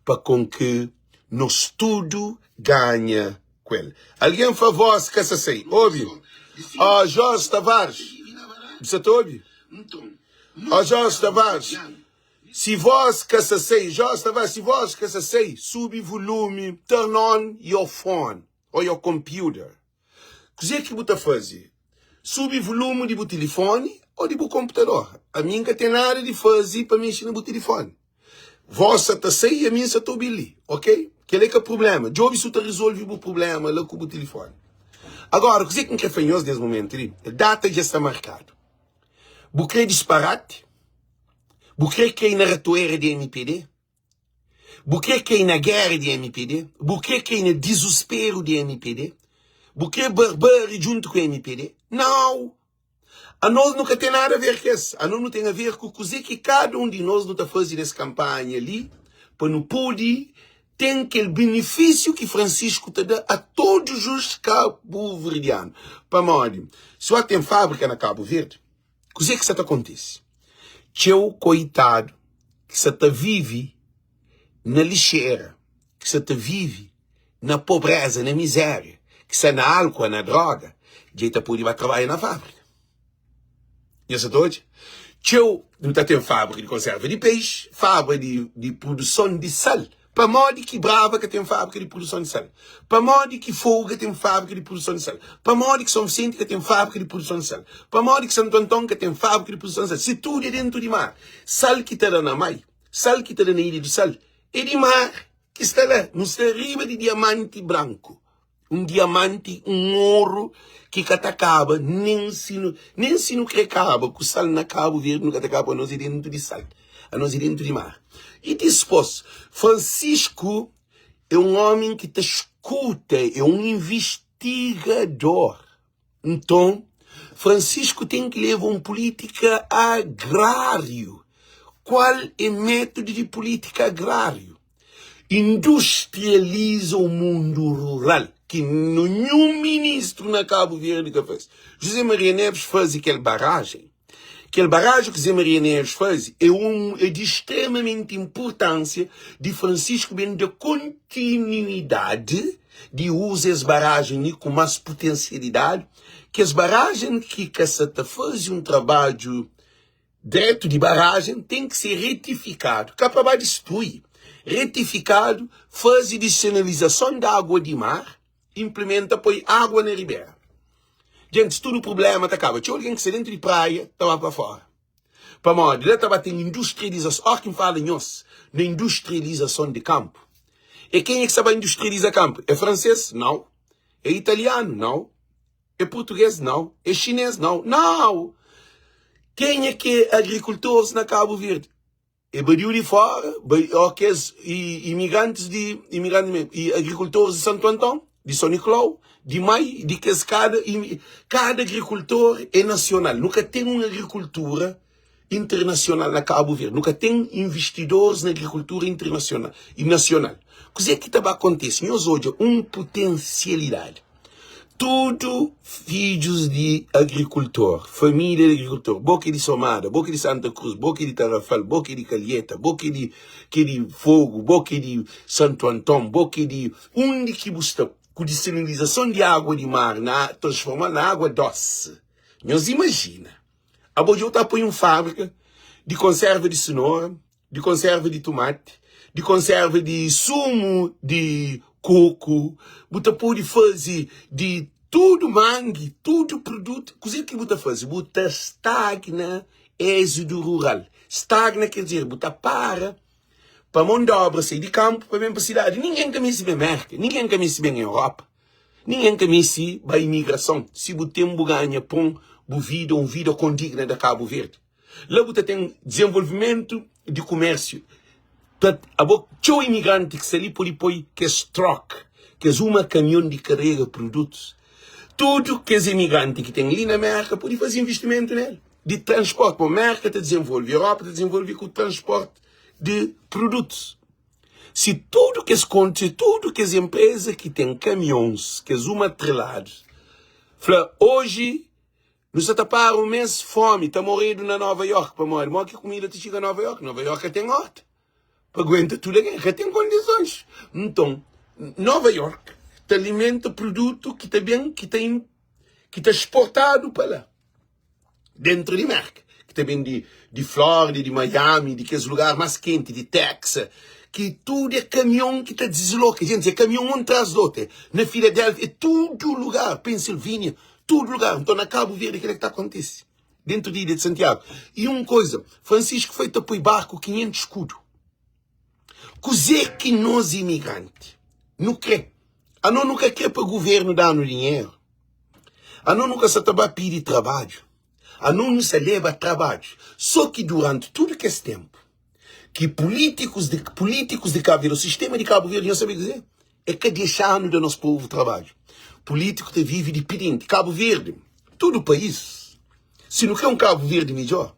pa kon ki nos tudu ganha ku el. Algen fla voz ka sa sai. Obi. Ó Jorge Tavares. Bu sa ta obi? Ó Jorge Tavares. Si voz ka sa sai, Jorge Tavares, si voz ka sa sai, subi volume, turn on your phone or your computer. Kuzê ki bu ta faze? Subi volumi di bu tilifóni ô di bu konputador. Ami N ka ten nada di faze pa mexe na bu tilifóni. Vós sa ta sai i ami N sa ta obi-l li, ok? Kel-la é ka prubléma. Djobe si bu ta rezolve bu prubléma la ku bu tilifóni. Agóra, kuzê ki N krê fla nhos nes momentu li? Data dja sta markadu. Bu krê disparati? Bu krê kai na ratoera di mpd? Bu kre kai na géra di mpd? Bu kre kai na dizusperu di mpd? Bu kre barbari djuntu ku mpd? Nau! Anos nu ka ten nada a ver ku es. Anos nu ten a ver ku kuzê ki kada un di nos nu ta faze nes kanpanha li pa nu pode. Ten kel benefísiu ki Francisco ta da a todos os kabuverdianu. Pamodi si oa ten fábrika na Kabu Verdi, kuzê ki sa ta kontise? Txeu koitadu ki sa ta vive na lixera, ki sa ta vive na pobreza, na mizéria, ki sta na álkua, na droga, dja el ta pode ba trabadja na fábrika. Nha sa ta odja? Txeu, nu ta ten fábrika di konserva di peixi, fábrika di, di produson di sal. Pamodi ki Brava ka ten fábrika di produson di sal? Pamodi ki Fogo ka ten fábrika di produson di sal? Pamodi ki São Vicente ka ten fábrika di produson di sal? Pamodi ki Santo Antão ka ten fábrika di produson di sal? Si tudu é dentu di mar. Sal ki ta da na mai, sal ki ta da na Ilha do Sal, é di mar ki sta la. Nu sta riba di diamanti branku. Un diamanti, un oru ki ka ta kaba, nen si nu, nen si nu kre kaba ku sal na Kabu Verdi, nu ka ta kaba, anos é dentu di sal, anos é dentu di mar. I dispos, Francisco é un omi ki ta skuta, é un invistigador. Nton, Francisco ten ki leba un pulítika agráriu. Kual é métodu di pulítika agráriu? Industrializa o mundu rural, ki ninhun ministru na Kabu Verdi ka faze. José Maria Neves faze kel barajen. Kel barajen ki Zé Maria Neves faze é un é di extremamenti inpurtánsia di Francisco ben da kontinuidadi di uza es barajen li ku más putensialidadi. Kes barajen ki ka sa ta faze un trabadju dretu di barajen ten ki ser retifikadu, ka pa ba distrui, retifikadu, faze disenalizason di agua di mar, inplimenta poi agua na ribera. Djentis, tudu prubléma ta kaba. Txeu algen ki sta déntu di praia ta ba pa fóra. Pamodi la ta ba ten industrializason. Óras ki N fala nhos na industrializason di kanpu, é kenha ki sta ba industrializa kanpu? É fransês? Nau. É italianu? Nau. É purtugês? Nau. É xinês? Nau. Nau! Kenha ki é agrikultoris na Kabu Verdi? É badiu di fora, ó kes imigrantis di imigrantis mesmu, e agrikultoris di Santu Anton, di São Nicolau, di Mai, di kes kada kada agrikultor é nasional. Nu ka ten un agrikultura internasional na Kabu Verdi. Nu ka ten investidoris na agrikultura internasional e nasional. Kuzê ki ta ba kontise? Nhos odja un putensialidadi. Tudu fidjus di agrikultor, família di agrikultor, bo ki é di Somada, bo ki é di Santa Krus, bo ki é di Tarrafal, bo ki é di Kalheta, bo ki é di ki é di Fogu, bo ki é di Santu Anton, bo ki é di undi ki bu sta, ku disalinizason di agua di mar na transforma-l na agua dósi. Nhos imajina, abo dja bu ta poi un fábrika di konserva di sinora, di konserva di tumati, di konserva di sumu di koku, bu ta pode faze di tudu mangi, tudu produtu. Kuzê ki bu ta faze? Bu ta stagna êxodu rural. Stagna ker dizer bu ta para pa mon di obra sai di kanpu pa ben pa sidadi. Ningen ka meste ben Merka, ningen ka meste ben Europa, ningen ka meste ba imigrason. Si bu ten bu ganha pon bu vida, un vida kondigna da Kabu Verdi. La bu ta ten dizenvolvimentu di kumérsiu. Ta abo txeu imigranti ki sta li pode poi kes truck, kes uma kamion di karega produtus. Tudu kes imigranti ki ten li na Merka pode faze investimentu nel di transporti. Pamodi Merka ta dizenvolve, Europa ta dizenvolve ku transporti di produtus. Si tudu kes konti, si tudu kes enpreza ki ten kamions, kes uma treladus, fla oji Nu sta ta para un mes fomi ta moredu na Nova York pamodi mo ki kumida ta txiga Nova York? Nova York ka ten horta pa aguenta tudu algen, ka ten kondisons. Nton, Nova York ta alimenta produtu ki ta ben ki ta ki ta exportadu pa la dentru di Merka, ki ta ben di di Flórida, di Miami, di kes lugar mas kenti, di Texas, ki tudu é kamion ki ta disloka. Gente, é kamion un tras di otu. Na Filadélfia, é tudu lugar, Pennsylvania, Tudu lugar. Nton, na Kabu Verdi, kila ki ta kontise dentu di ilha di Santiagu. I un koisa, Francisco foi ta poi barku 500 skudu. Kuzê ki nos imigranti nu kre? Ano nu ka kre pa guvernu da-nu dinheru. Ano nu ka sa ta ba pidi trabadju. Ano nu sa leba trabadju. So ki duranti tudu kes tenpu ki pulítikus di pulítikus di Kabu Verdi, sistema di Kabu Verdi, nhos sabe kuzê? É ka dexa-nu da nos povu trabadju. Pulítiku ta vive di pidinti. Kabu Verdi, tudu país, si nu kre un Kabu Verdi midjor,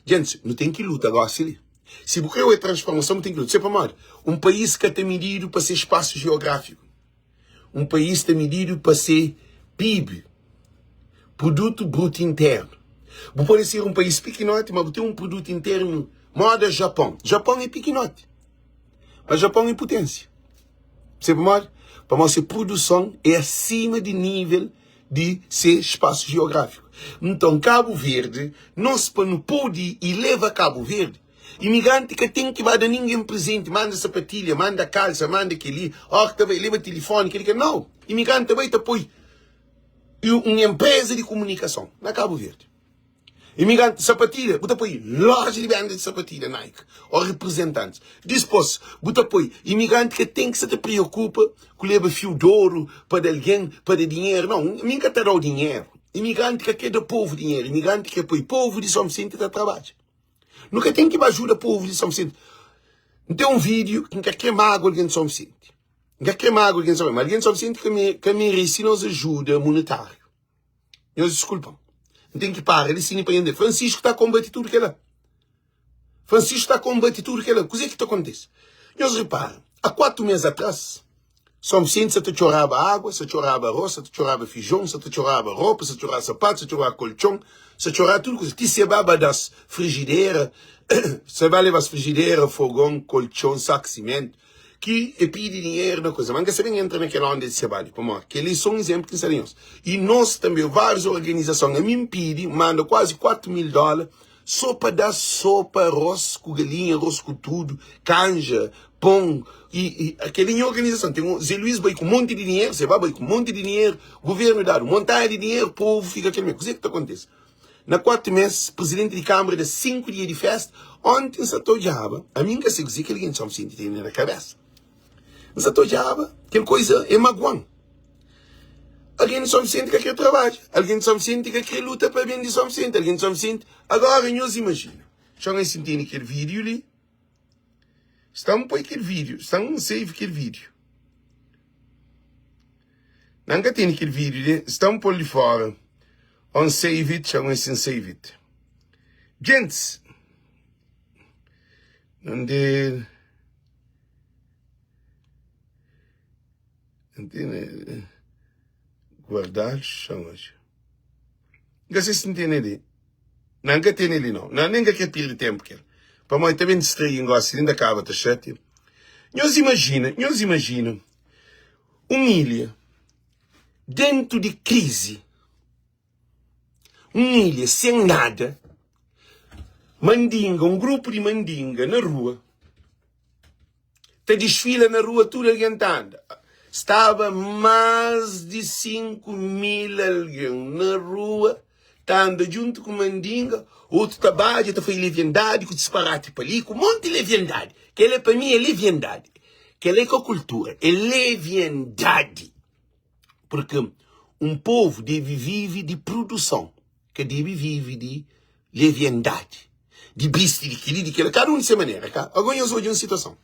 djentis, nu ten ki luta gosi li. Si bu krê oja transformason, bu ten ki luta. Se pamodi? Un país ka ta mididu pa se spasu jeográfiku. Un país ta mididu pa se PIB, Produtu Brutu Internu. Bu pode ser un país pikinoti, ma bu ten un produtu internu moda Japon. Japon é pikinoti, ma Japon é puténsia. Percebe pamodi? Pamodi se produson é asima di nível di se spasu jeográfiku. Nton, Kabu Verdi, nos pa nu pode ileva Kabu Verdi, Imigranti ka ten ki ba da ningen prezenti, manda sapatilha, manda kalsa, manda kel-li, óra ki ta bai leba tilifóni, kel-li, kel-la. Nau! Imigranti ta bai ta poi un enpreza di kumunikason na Kabu Verdi. Imigranti, sapatilha, bu ta poi loja di benda di sapatilha Nike ô reprizentantis. Dispôs, bu ta poi imigranti ka ten ki sa ta preokupa ku leba fiu d'oru pa da algen, pa da dinheru. Nau, mi N ka ta da-u dinheru. Imigranti ka kre da povu dinheru. Imigranti kre poi povu di Son Visenti ta trabadja. Nu ka ten ki ba ajuda povu di São Vicente. N ten un vídiu ki N ka kre mágua algen di São Vicente. N ka kre mágua algen di São Vicente. Ma algen di São Vicente ka, me, ka merese nos ajuda monetáriu. Nhos diskulpa-m. N ten ki para li sini pa nhos ntende. Francisco ta konbate tudu kel-la. Francisco ta konbate tudu kel-la. Kuzê ki ta kontise? Nhos repara, a 4 mês atrás, São Vicente sa ta txoraba água, sa txoraba arroz, sa ta txoraba fijon, sa ta txoraba ropa, sa txoraba sapatu, sa txoraba koltxon, sa txoraba tudu kuza. Ti se ba ba da-s frijidera, se ba leba-s frijidera, fogon, koltxon, saku simentu, ki e pidi dinheru na kuza. Ma N ka sa ben entra na kel onda di se ba li, pamodi kel-li é sô un izénplu ki N sta da nhos. I nos tanbe, várius organizason, ami N pidi, N manda kuazi 4 mil dóla So pa da sopa, arroz ku galinha, arroz ku tudu, kanja, pon i, i akeli nha organizason. Ten un, Zé Luís bai ku monti di dinheru, Seba bai ku monti di dinheru, guvernu dadu montanha di dinheru, povu fika kel mê. Kuzê ki ta kontise? Na 4 mês, prizidenti di kanbra da 5 dia di festa. Onti N sa ta odjaba, ami N ka se kuzê ki algen di São Vicente tene na kabesa. N sa ta odjaba, kel koiza é maguan. Algen di São Vicente ka kre trabadja, algen di São Vicente ka kre luta pa ben di São Vicente, algen di São Vicente. Agora nhos imajina, txon es intende kel vídeo li, sta-m poi kel vídeo, sta-m save kel vídeo. Nan ka tene kel vídeo li, sta-m pol di fora. On save it, txon es save it. Gents, nde N tene guardadu xan oji. N ka se si N tene li. Nan, N ka tene li nau. Nan, nen N ka kre pirdi tenpu kel. Pamodi ta ben distraí-m gosi li, N ta kaba ta xatia. Nhos imajina, nhos imajina un ilha dentu di krizi, un ilha sen nada, mandinga, un grupu di mandinga na rua. Ta disfila na rua tudu algen ta anda. Staba más di 5 mil algen na rua ta anda djuntu ku mandinga, otu ta badja, ta fai leviandadi ku disparati pa li, ku monti leviandadi. Kel-la pa mi é leviandadi. Kel-la é ka kultura, é leviandadi. Purki un povu debe vive di produson. Ka debe vive di leviandadi, di bisti di kel-li, di kel-la, kada un di se manera, ka? Agora nhos odja un situason,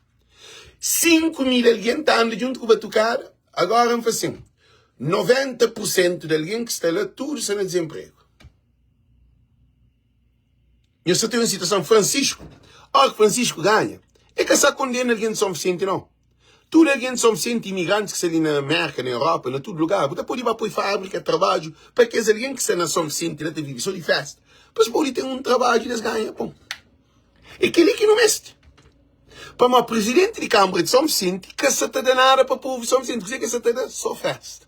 5 mil algen ta anda djuntu ku batukada, agora N fla sin, 90 pur sentu di algen ki sta la, tudu sta na dizenpregu. Nhos sta ten un situason, Francisco, óra ki Francisco ganha, e ka sa kondena algen di Son Visenti, nau. Tudu algen di Son Visenti, imigrantis ki sta li na Merka, na Europa, na tudu lugar, bu ta pode ba poi fabrika, trabadju pa kes algen ki sta na Son Visenti la ta vive so di festa, pa es pode ten un trabadju di es ganha pon. É kel-li ki nu meste. Pamodi prizidenti di Kanbra di Son Visenti ka sa ta da nada pa povu di Son Visenti. Kuzê ki el sa ta da? So festa.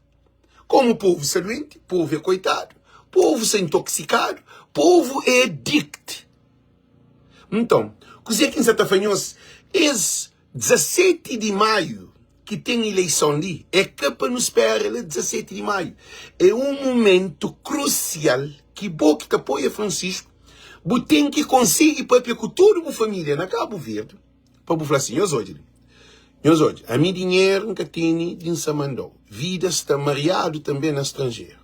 Komu povu sta duenti, povu é koitadu, povu sta intoksikadu, povu é addict. Nton, kuzê ki N sa ta fla nhos? Es 17 di maiu ki ten ileison li, é ka pa nu spera la 17 di maiu. É un mumentu krusial ki bo ki ta apoia Francisco, bu ten ki konsigi papia ku tudu bu familia na Kabu Verdi, pa bu fla si, nhos odja li, nhos odja, ami dinheru N ka tene di N sa manda-u, vida sta mariadu tanbe na stranjeru.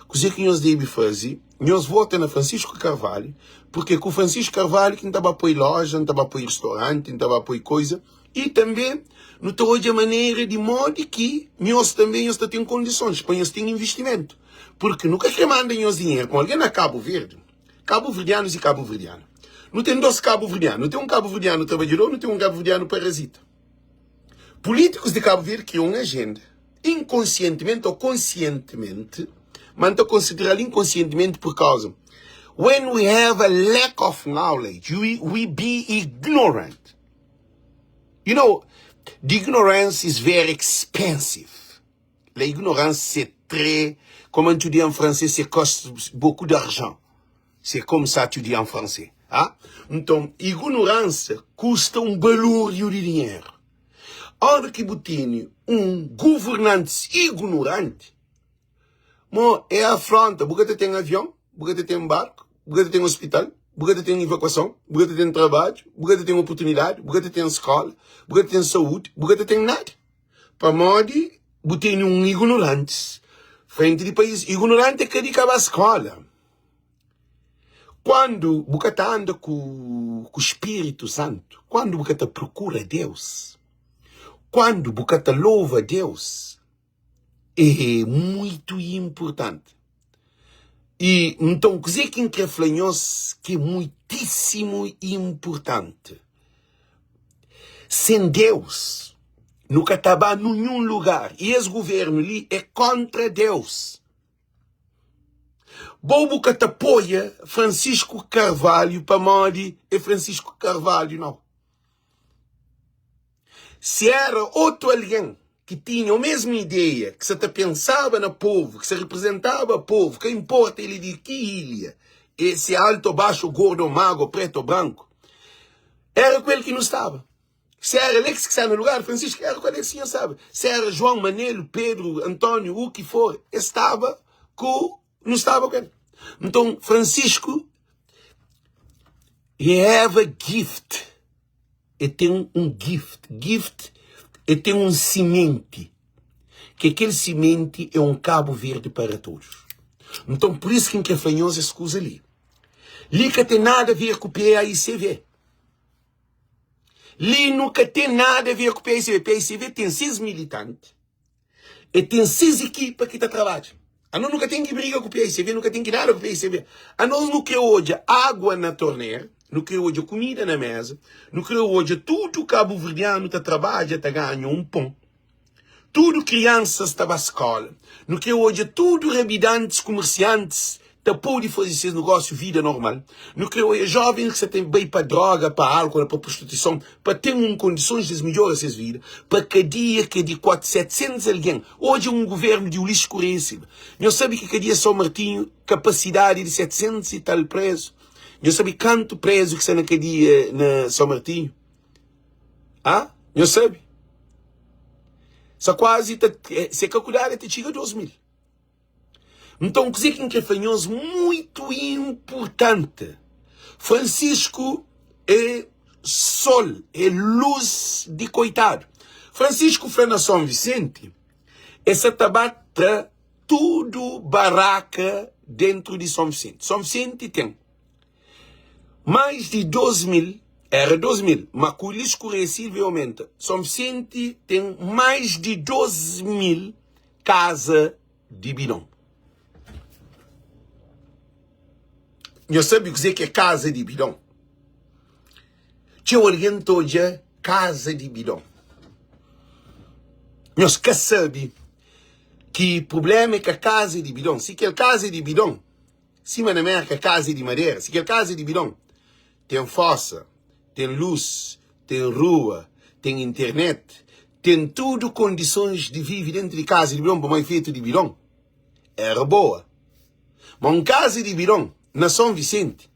Kuzê ki nhos debe faze? Nhos vota na Francisco Carvalho, purke ku Francisco Carvalho ki N ta ba poi loja, N ta ba poi ristoranti, N ta ba poi koiza, i tanbe nu ta odja manera di modi ki nhos tanbe nhos ta ten kondisons pa nhos ten investimentu. Purke nu ka kre manda nhos dinheru pa algen na Kabu Verdi, Kabuverdianus i Kabuverdiana. Nu ten dos kabuverdianu. Nu ten un kabuverdianu trabadjador, nu ten un kabuverdianu parazita. Pulítikus di Kabu Verdi kria un ajenda, inkonsientimenti ô konsientimenti, ma N ta konsidera-l inkonsientimenti pur kauza when we have a lack of knowledge, we, we be ignorant. You know, the ignorance is very expensive. La ignorance c'est très, comment tu dis en français, c'est coste beaucoup d'argent. C'est comme ça tu dis en français. Ah? Nton, ignorância kusta un balúrdiu di dinheru. Óra ki bu tene un governantis ignoranti, mo é afronta. Bu ka ta ten avion, bu ka ta ten barku, bu ka ta ten ospital, bu ka ta ten evakuason, bu ka ta ten trabadju, bu ka ta ten oportunidadi, bu ka ta ten skola, bu ka ta ten saúdi, bu ka ta ten nada. Pamodi bu tene un ignorantis frenti di país. Ignoranti é ka di kaba skola. Kuandu bu ka ta anda ku ku Spiritu Santu, kuandu bu ka ta prokura Deus, kuandu bu ka ta louva Deus, é muitu inpurtanti. I nton, kuzê ki N krê fla nhos ki é muitísimu inpurtanti? Sen Deus, nu ka ta ba ninhun lugar. I es govérnu li é kóntra Deus. Bo bu ka ta poia Francisco Carvalho pamodi é Francisco Carvalho nau. Si era otu algen ki tinha o mesmu ideia, ki sa ta pensaba na povu, ki sa reprezentaba povu, ka inporta el é di ki ilha, e si é altu o baxu, o gordu o magru, o pretu o branku, era ku el ki nu staba. Si era Alex ki staba na lugar di Francisco, era ku Alex ki nhos staba. Si era João, Manelo, Pedro, António, u ki for, es staba ku, nu staba ku el. Nton, Francisco, he have a gift. E ten un gift. Gift, e ten un simenti. Ki kel simenti é un Cabo Verde para todos. Nton, por isso ki N kre fla nhos es kuza li. Li ka ten nada a ver ku PAICV. Li nu ka ten nada a ver ku PICV. PICV ten ses militanti, e ten ses ekipa ki ta trabadja. Anos nu ka ten ki briga ku PICV, nu ka ten ki nada ku PICV. Anos nu kre odja agua na tornera, nu kre odja kumida na mesa, nu kre odja tudu kabuverdianu ta trabadja ta ganha un pon. Tudu kriansas ta ba skola. Nu kre odja tudu rabidantis, kumersiantis ta pode faze ses nugósiu vida normal. Nu kre odja jovens ki sa ta bai pa droga, pa álkola, pa prostituison, pa ten un kondisons di es midjora ses vida, pa kadia ki é di 700 algen. Odja un guvernu di Ulisses Correia Silva. Nhos sabe ki kadia São Martinho kapasidadi di 700 i tal prezu. Nhos sabe kantu prezu ki sta na kadia na São Martinho? Ah, nhos sabe? Sa kuazi ta, eh, se ka kudadu ta txiga 2000. Nton, kuzê ki N kre fla nhos muitu inpurtanti. Francisco é sol, é luz di koitadu. Francisco fla na São Vicente, é sa ta ba tra tudu baraka dentru di São Vicente. São Vicente ten Mais di 2000, era 2000, ma ku Ulisses Correia Silva e aumenta. São Vicente ten mais di 2000 kaza di bidon. Nhos sabe kuzê ki é kaza di bidon? Txeu algen ta odja kaza di bidon. Nhos ka sabe ki prubléma é ka kaza di bidon. Si kel kaza di bidon Sima na Merka kaza é di madera, si kel kaza é di bidon, ten fosa, ten lus, ten rua, ten internet, ten tudu kondisons di vive dentu di kaza di bidon pamodi é fetu di bidon, era boa. Ma un kaza di bidon na Son Visenti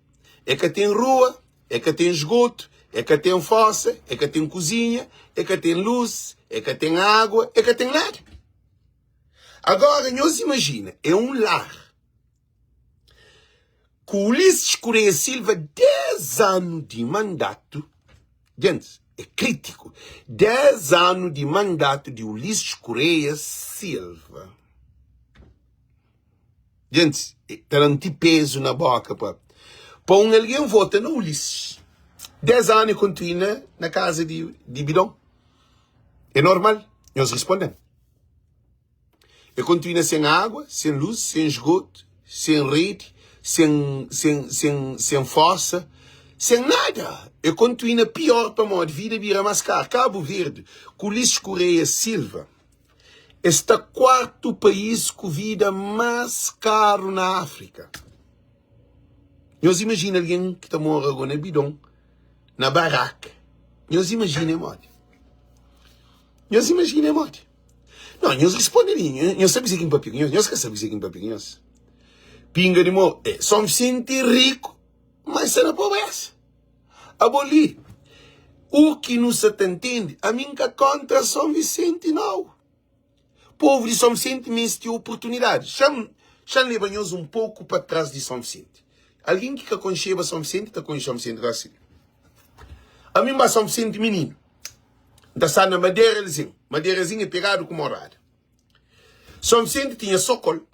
é ka ten rua, é ka ten sgotu, é ka ten fosa, é ka ten kuzinha, é ka ten lus, é ka ten agua, é ka ten nada. Agora nhos imajina, é un lar Ku Ulisses Correia Silva 10 anu di mandatu, gentis, é kritiku, 10 anu di mandatu di Ulisses Correia Silva. Gentis, ta da-m ti pezu na boka pa pa un algen vota na Ulisses. 10 anu e kontinua na kaza di, di bidon. É normal? Nhos responde-m. E kontinua sen agua, sen lus, sen sgotu, sen redi, sen, sen, sen, sen fosa. Sen nada, e kontuina pior pamodi vida bira mas kar. Kabu Verdi, ku Ulisses Correia Silva, e sta kuartu país ku vida mas karu na Afrika. Nhos imajina algen ki ta mora go na bidon, na baraka. Nhos imajina é modi? Nhos imajina é modi? Não, nhos responde li. Nhos sabe kuzê ki N papia ku nhos? Nhos ka sabe kuzê ki N papia ku nhos. Pinga di mo, é, São Vicente é riku, mas sta na pobreza. Abo li, u ki nu sa ta ntende, ami N ka kontra São Vicente, nau. Povu di São Vicente meste oportunidadi. Xa-m xa-m leba nhos un poku pa tras di São Vicente. Algen ki ka konxeba São Vicente ta konxe São Vicente gósi li. Ami N ba São Vicente mininu. N ta sta na Maderalzin. Maderalzin é pegadu ku Morada. São Vicente tinha Sokol.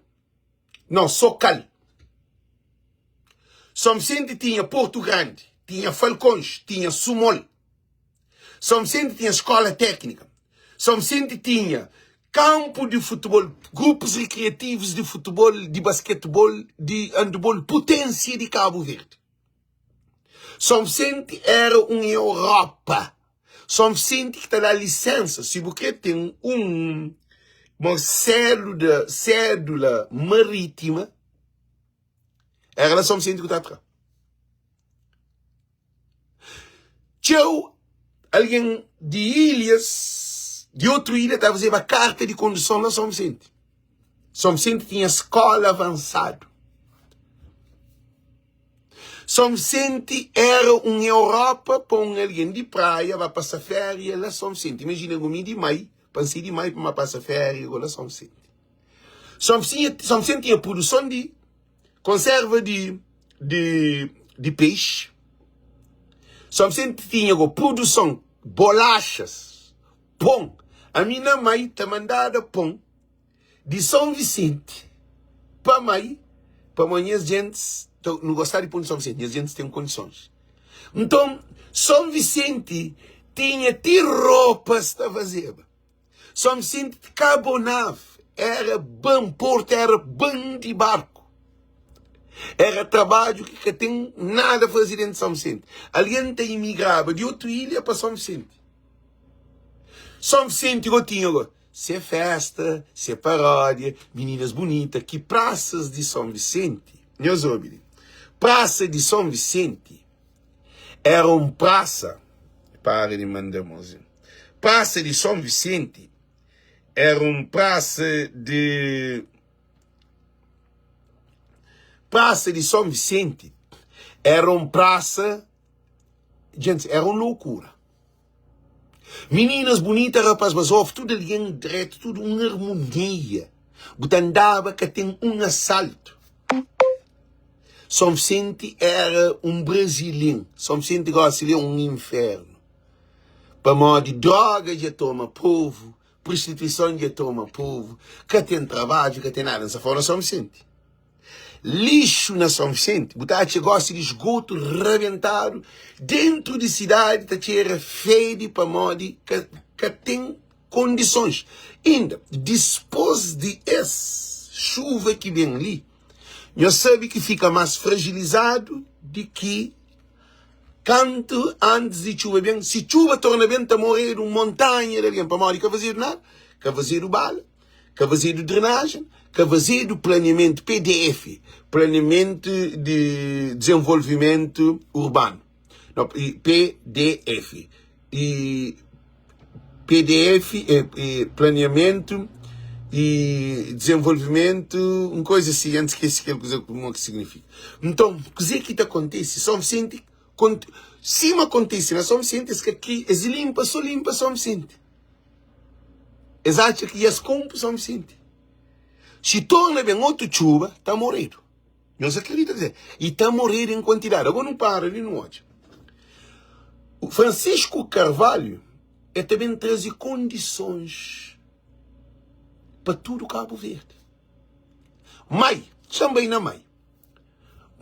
Não, Sokal. São Vicente tinha Porto Grande, tinha Falcões, tinha Sumol. São Vicente tinha escola técnica. São Vicente tinha campo de futebol, grupos recreativos de futebol, de basquetebol, de handebol, potência de Cabo Verde. São Vicente era um Europa. São Vicente que ta dá licença, se bu quer tem um uma célula, cédula marítima, era lá São Vicente que ta tra. Txeu algen di ilhas, di otu ilha ta fazeba karta di konduson na São Vicente. São Vicente tinha skola avansadu. São Vicente era un Europa pa un algen di praia ba pasa féria la São Vicente. Imajina go mi di mai, pa N sai di mai pa N ba pasa féria go la São Vicente. São Vicente, São Vicente tinha produson di konserva di, di, di peixe. São Vicente tinha go produson bolaxas, pon. Ami na mai ta mandada pon di São Vicente pa mai, pamodi nhas djentis ta, nu gosta di pon di São Vicente, nhas djentis ten kondisons. Nton, São Vicente tinha ti ropas ta fazeba. São Vicente de Cabo Nave era ban, porto era ban di barku. Era trabadju ki ka ten nada faze dentro de São Vicente. Algen ta imigraba di otu ilha pa São Vicente. São Vicente go tinha go se festa, se paródia, meninas bonita, ki prasas di São Vicente, nhos obi li, prasa di São Vicente era un prasa, para di manda mozinho. Praça de São Vicente era um praça de Praça de São Vicente era um praça gente, era uma loucura. Meninas bonitas, rapaz basof, tudo alguém direto, tudo uma harmonia. Bu ta andaba ka tem um assalto. São Vicente era um Brasilim. São Vicente gosta de um inferno. Pamodi droga dja toma povu, prostituison dja toma povu, ka ten trabadju, ka ten nada. N sta fala na São Vicente. Lixu na São Vicente, bu ta atxa gosi di sgotu rabentadu dentru di sidadi ta txera fedi pamodi ka, ka ten kondisons. Inda, dispôs di es xuva ki ben li, nhos sabe ki fika más frajilizadu di ki Kantu antis di txuba ben, si txuba torna ben, ta moredu un montanha di algen, pamodi ka fazedu nada, ka fazedu bala, ka fazedu drenajen, ka fazedu planiamentu, PDF, Planiamentu di Dizenvolvimentu Urbanu, PDF, i PDF é planiamentu i dizenvolvimentu, un koza si, N skese kel kuza kuma ki signifika. Nton, kuzê ki ta kontise? Son Visenti, sima kontise na Son Visenti, es ka kri, es linpa, so linpa Son Visenti. Es atxa ki es konpo Son Visenti. Si torna ben otu txuba, ta moredu. Nhos akredita kuzê? I ta moredu en kuantidadi. Agora nu para li nu odja. Francisco Carvalho e ta ben traze kondisons pa tudu Cabo Verde. Mai, txan bai na Mai.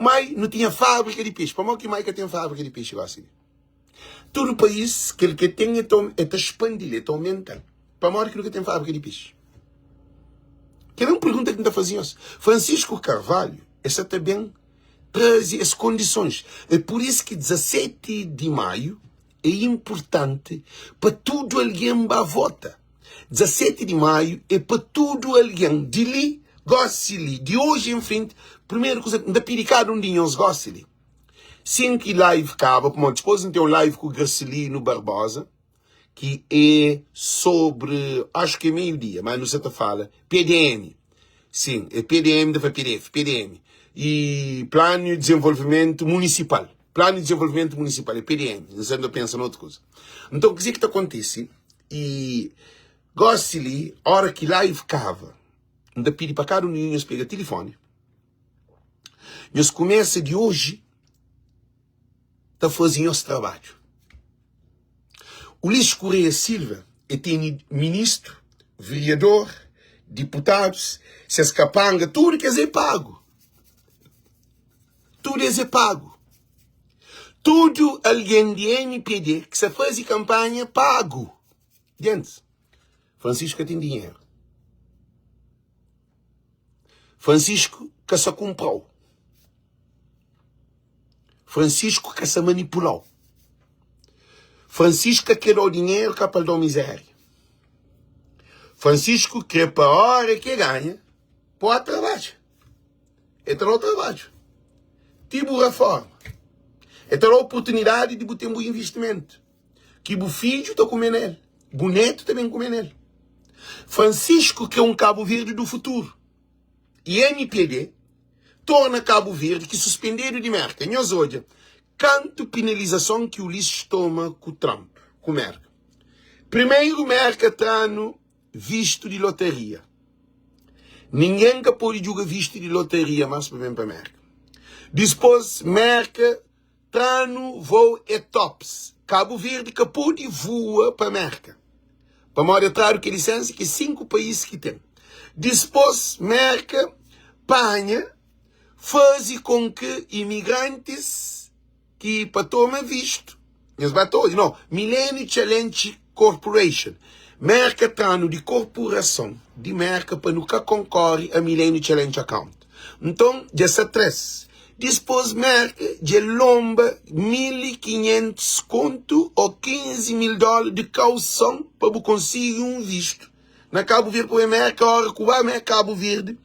Mai nu tinha fábrika di peixe. Pamodi ki Mai ka ten fábrika di peixe gosi li? Tudu país kel ke ten e ta e ta expandi-l, e ta aumenta-l. Pamodi ki nu ka ten fábrika di peixe? Kel é un pergunta ki N ta faze nhos. Francisco Carvalho e sa ta ben. traze es kondisons. É pur isu ki 17 di maiu é inpurtanti pa tudu algen ba vota. 17 di maiu é pa tudu algen di li, gósi li, di oji en frenti. Primeru kuza, N ta pidi kada un di nhos gósi li, sin ki live kaba, pamodi dipôs N ten un live ku Gracelino Barbosa, ki é sobri, acho ki é meio dia, mas nu sa ta fala PDM, sim, é PDM, ta fla PDF, PDM, e Planu di Desenvolvimentu Munisipal, Planu di Desenvolvimentu Munisipal, é PDM, nu sa ta pensa na otu kuza. Nton, kuzê ki ta kontise, e gosi li, ora ki live kaba, N ta pidi pa kada un di nhos pega tilifoni, nhos kumesa di oji ta faze nhos trabadju. Ulisses Correia Silva e tene ministru, vereador, diputadus, ses kapanga, tudu kes é pagu. Tudu es é pagu. Tudu algen di MPD ki sa faze kanpanha pagu. Gentis, Francisco ka ten dinheru. Francisco ka sa kunpra-u. Francisco ka sa manipula-u. Francisco ka kre da-u dinheru ka pa el da-u mizéria. Francisco kre pa óra ki e ganha, pa o trabadja. E ta da-u trabadju. Ti bu raforma. E ta da-u oportunidadi di bu ten bu investimentu. Ki bu fidju ta kume na el. Bu netu ta ben kume na el. Francisco kre un Kabu Verdi du futuru. I MPD torna Kabu Verdi ki suspendedu di Merka. Nhos odja kantu penalizason ki Ulisses toma ku Trump, ku Merka. Primeru Merka tra-nu vistu di lotaria. Ningen ka pode djuga vistu di lotaria mas pa ben pa Merka. Dispos Merka Tra-nu vou é tops. Kabu Verdi ka pode voa pa Merka pamodi é tradu kel lisensa ki é 5 país ki ten. Dispos Merka panha faze kon ki imigrantis ki pa toma vistu nhos ba ta odja no Millennium Challenge Corporation Merka tra-nu di korporason di Merka pa nu ka konkore a Millennium Challenge Account. Nton dja sta 3. Dispôs Merka dja lonba 1500 kontu ô 15 mil dóla di kauson pa bu konsigi un vistu na Kabu Verdi pa bu Merka óra ku ba Merka Kabu Verdi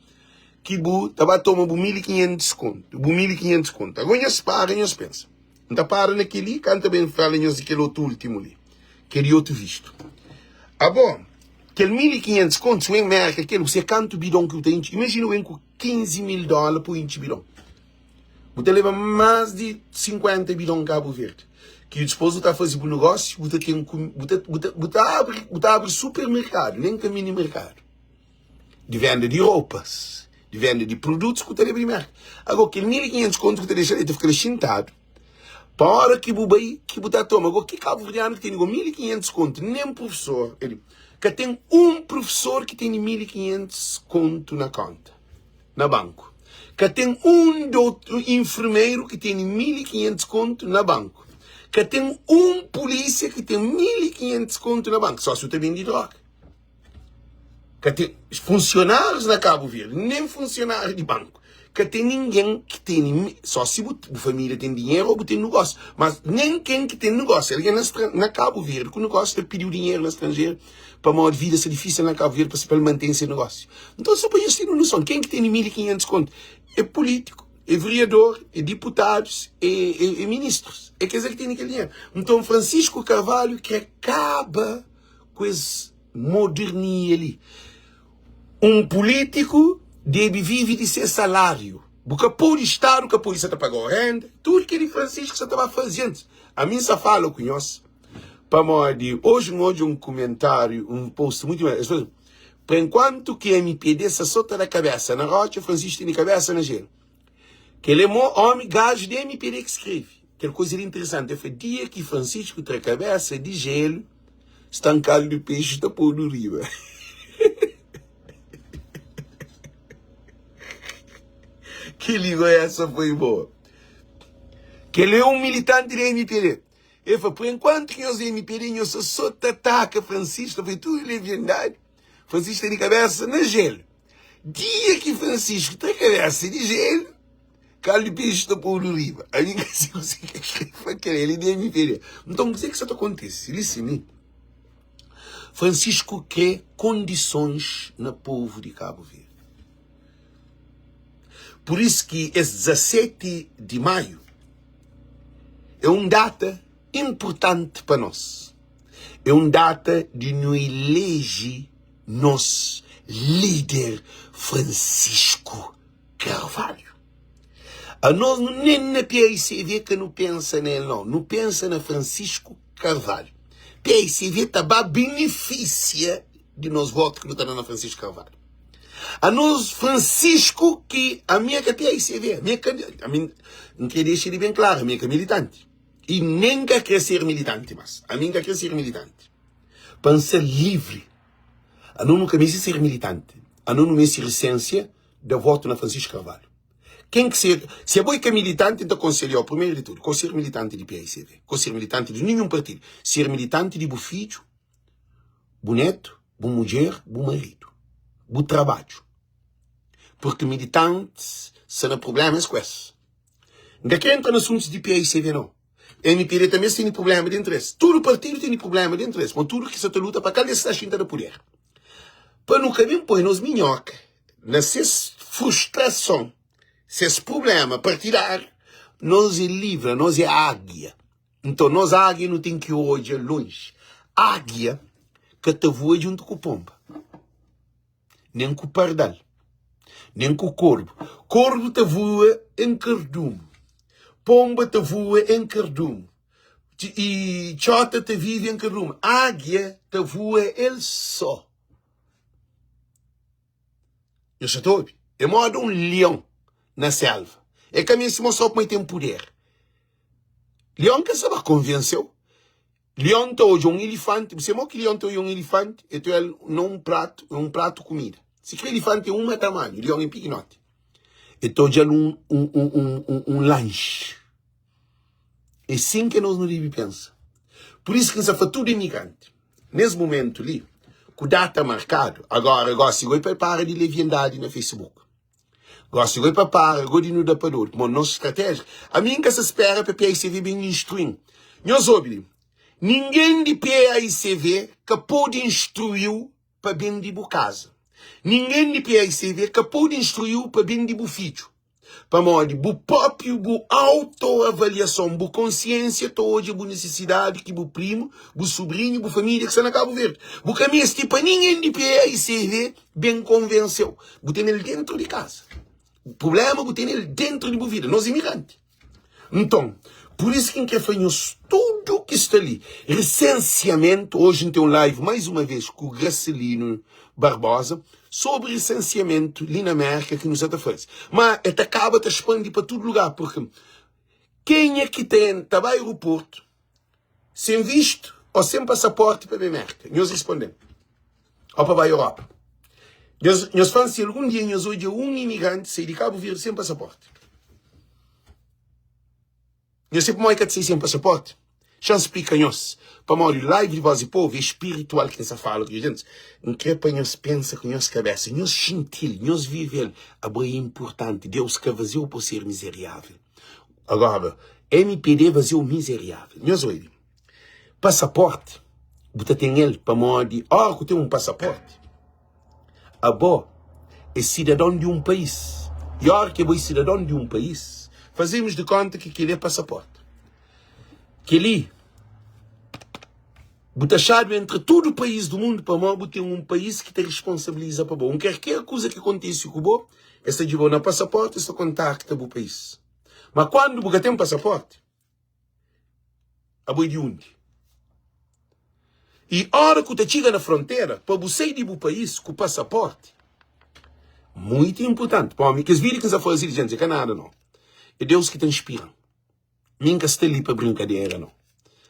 ki bu ta ba toma bu 1500 kontu bu 1500 kontu. Agora nhos para nhos pensa. N ta para na kel-li ka N ta ben fala nhos di kel otu últimu li, ki é di otu vistu. Abo, kel 1500 kontu, si bu ben Merka kel, bu se kantu bidon ki bu ta intxi? Imajina bu ben ku 15 mil dóla pa bu intxi bidon. Bu ta leba más di 50 bidon Kabu Verdi. Ki dipôs bu ta faze bu negósiu, bu ta ten bu ta, bu ta, bu ta abri, bu ta abri supermerkadu, nen ka mini merkadu. Di venda di roupas, di venda di produtus ku ta leba di Merka. Agora, kel 1500 kontu ku ta dexa li, ta fika la xintadu. Pa ora ki bu bai, ki bu ta toma. Agora, ki kabuverdianu ki tene go 1500 kontu? Nen prufesor. El ka ten un prufesor ki tene 1500 kontu na konta, na banku. Ka ten un dotu infermeru ki tene 1500 kontu na banku. Ka ten un pulísia ki ten 1500 kontu na banku. Só si bu ta bende droga. Ka ten funsionárius na Kabu Verdi, nen funsionáriu di banku. Ka ten ningen ki tene, só si bu família ten dinheru ô bu ten nugósiu. Mas nen ken ki ten nugósiu, algen na na Kabu Verdi ku nugósiu ta pidi-u dinheru na stranjeru pamodi vida sta difísil na Kabu Verdi pa el mantene se nugósiu. Nton, só pa nhos ten un noson, ken ki tene 1500 kontu? É pulítiku, é veriador, é diputadus, é é é ministrus. É kes-la ki tene kel dinheru. Nton, Francisco Carvalho kre kaba ku es modernia li. Un pulítiku debe vive di se saláriu. Bu ka pode, Stadu ka pode sa ta paga-u renda, tudu kel-li Francisco sa ta ba faze antis. Ami N sa fala ku nhos pamodi oji N odja un kumentáriu, un post mutu es fla, pa enkuantu ki mpd sa so ta da kabésa na rótxa, Francisco tene kabésa na jelu. Kel é mo omi gaju di mpd ki skrebe kel koza li interesanti. El fla, dia ki Francisco tra kabesa di jelu, stankadu di pexi ta podu riba. Kel-li go essa foi boa. Kel é un militanti di mpd. El fla, por enkuantu ki nhos é mpd, nhos sta so ta ataka Francisco. El fla, tudu leviandadi, Francisco tene kabesa na jelu. Dia ki Francisco tra kabesa di jelu. Kaldu di pexi ta podu riba. Ami N ka sibi kuzê ki el krê fla kel el di MPD. Nton kuzê ki sa ta kontise li si mi? Francisco krê kondisons na povu di Kabu Verdi. Pur isu ki es 17 di maiu é un data inpurtanti pa nos. É un data di nu ileji nos líder Francisco Carvalho. Anos nen na PAICV ka nu pensa na el nau, nu pensa na Francisco Carvalho. PAICV ta ba benefisia di nos votu ki nu ta da na Francisco Carvalho. Anos Francisco ki ami é ka PAICV, ami é ka, ami N kre dexa li ben klaru, ami é ka militanti i nen ka kre ser militanti mas, ami N ka kre ser militanti pa N ser livri. Anos nu ka meste ser militanti, anos nu meste risensia da votu na Francisco Carvalho. Ken ki ser, si abo é ka militanti, N ta konselhau, primeru di tudu, ko ser militanti di PAICV, ko ser militanti di ninhun partidu, ser militanti di bu fidju, bu netu, bu mudjer, bu maridu, bu trabadju. Purki militantis sta na prubléma es ku es. N ka kre entra na asuntus di PAICV nau. MPD tanbe es tene prubléma dentru es. Tudu partidu tene prubléma dentru es, ma tudu ki sa ta luta pa kal di es sta xinta na puder. Pa nu ka ben poi nos minhoka na ses frustrason, ses prubléma partidáriu, nos é livre, nos é águia. Nton, nos águia nu ten ki odja lonji. Águia ka ta voa djuntu ku ponba, nen ku pardal, nen ku korbu. Korbu ta voa en kardumu, ponba ta voa en kardumu, i txota ta vive en kardumu. Águia ta voa el sô. Nhos sa ta obi? É moda un lion na selva. É ka meste mostra-u kuma el ten puder. Lion ka sa ba konvense-u. Lion ta odja un elifanti. Bu sabe mo ki lion ta odja un elifanti? El ta odja-l na un pratu, na un pratu kumida. Si kre elifanti é uma tamanhu, lion é pikinoti. El ta odja-l un, un, un, un, un, un lanxi. É sin ki nos nu debe pensa. Pur isu ki N sa fla tudu imigranti, nes mumentu li, ku data markadu, agora gosi goi pa para di leviandadi na Facebook. Gosi goi pa para goi di nu da pa dodu, pamodi nos stratéjia, ami N ka sa spera pa PAICV ben instrui-m. Nhos obi li, ningen di PAICV ka pode instrui-u pa ben di bu kaza. Ningen di PAICV ka pode instrui-u pa ben di bu fidju. Pamodi bu própi bu autoavaliason, bu konsiénsia ta odja bu nisisidadi ki bu primu, bu subrinhu, bu família ki sta na Kabu Verdi. Bu ka meste pa ningen di PAICV ben konvense-u. Bu tene-l déntu di kaza. Prubléma bu tene-l déntu di bu vida. Nos imigranti. Nton, pur isu ki N krê fla nhos tudu ki sta li, resensiamentu, oji N ten un live mais uma vez ku Gracelino Barbosa sobri resensiamentu li na Mérka ki nu sa ta faze. Má el ta kaba ta spandi pa tudu lugar, purki kenha ki ta ta ba aeroportu sen vistu ô sen pasaporti pa ben Mérka? Nhos responde-m. Ô pa ba Europa? Nhos, nhos fla-m si algun dia nhos odja un imigranti sai di Kabu Verdi sen pasaporti. Nhos sabe pamodi ka ta sai sen pasaporti? Xa-m splika nhos. Pamodi live di Voz di Povu é spiritual ki N sa fala ku nhos gentis. N kre pa nhos pensa ku nhos kabesa. Nhos xinti-l, nhos vive-l. Abo é inpurtanti. Deus ka faze-u pa bu ser mizeriável. Agora, MPD faze-u mizeriável. Nhos oibi. Pasaporti, bu ta ten el pamodi óra ku ten un pasaporti, abo é sidadon di un país. I óra ki abo é sidadon di un país, fazemos di konta ki kel-li é pasaporti. Kel-li, bu ta xadu entra tudu país di mundu pamodi bu ten un país ki ta responsabiliza pa bo. Un kerker kuza ki kontise ku bo, es ta djuda-u na pasaporti, es ta kontakta bu país. Ma kuandu bu ka ten pasaporti, Abo é di undi? I ora ku ta txiga na frontera pa bu sai di bu país ku pasaporti, muitu inpurtanti pa omi. Kes vídiu ki N sa faze li, jenti, é ka nada no. É Deus ki ta inspira-m. Mi N ka sta li pa brinkadera no.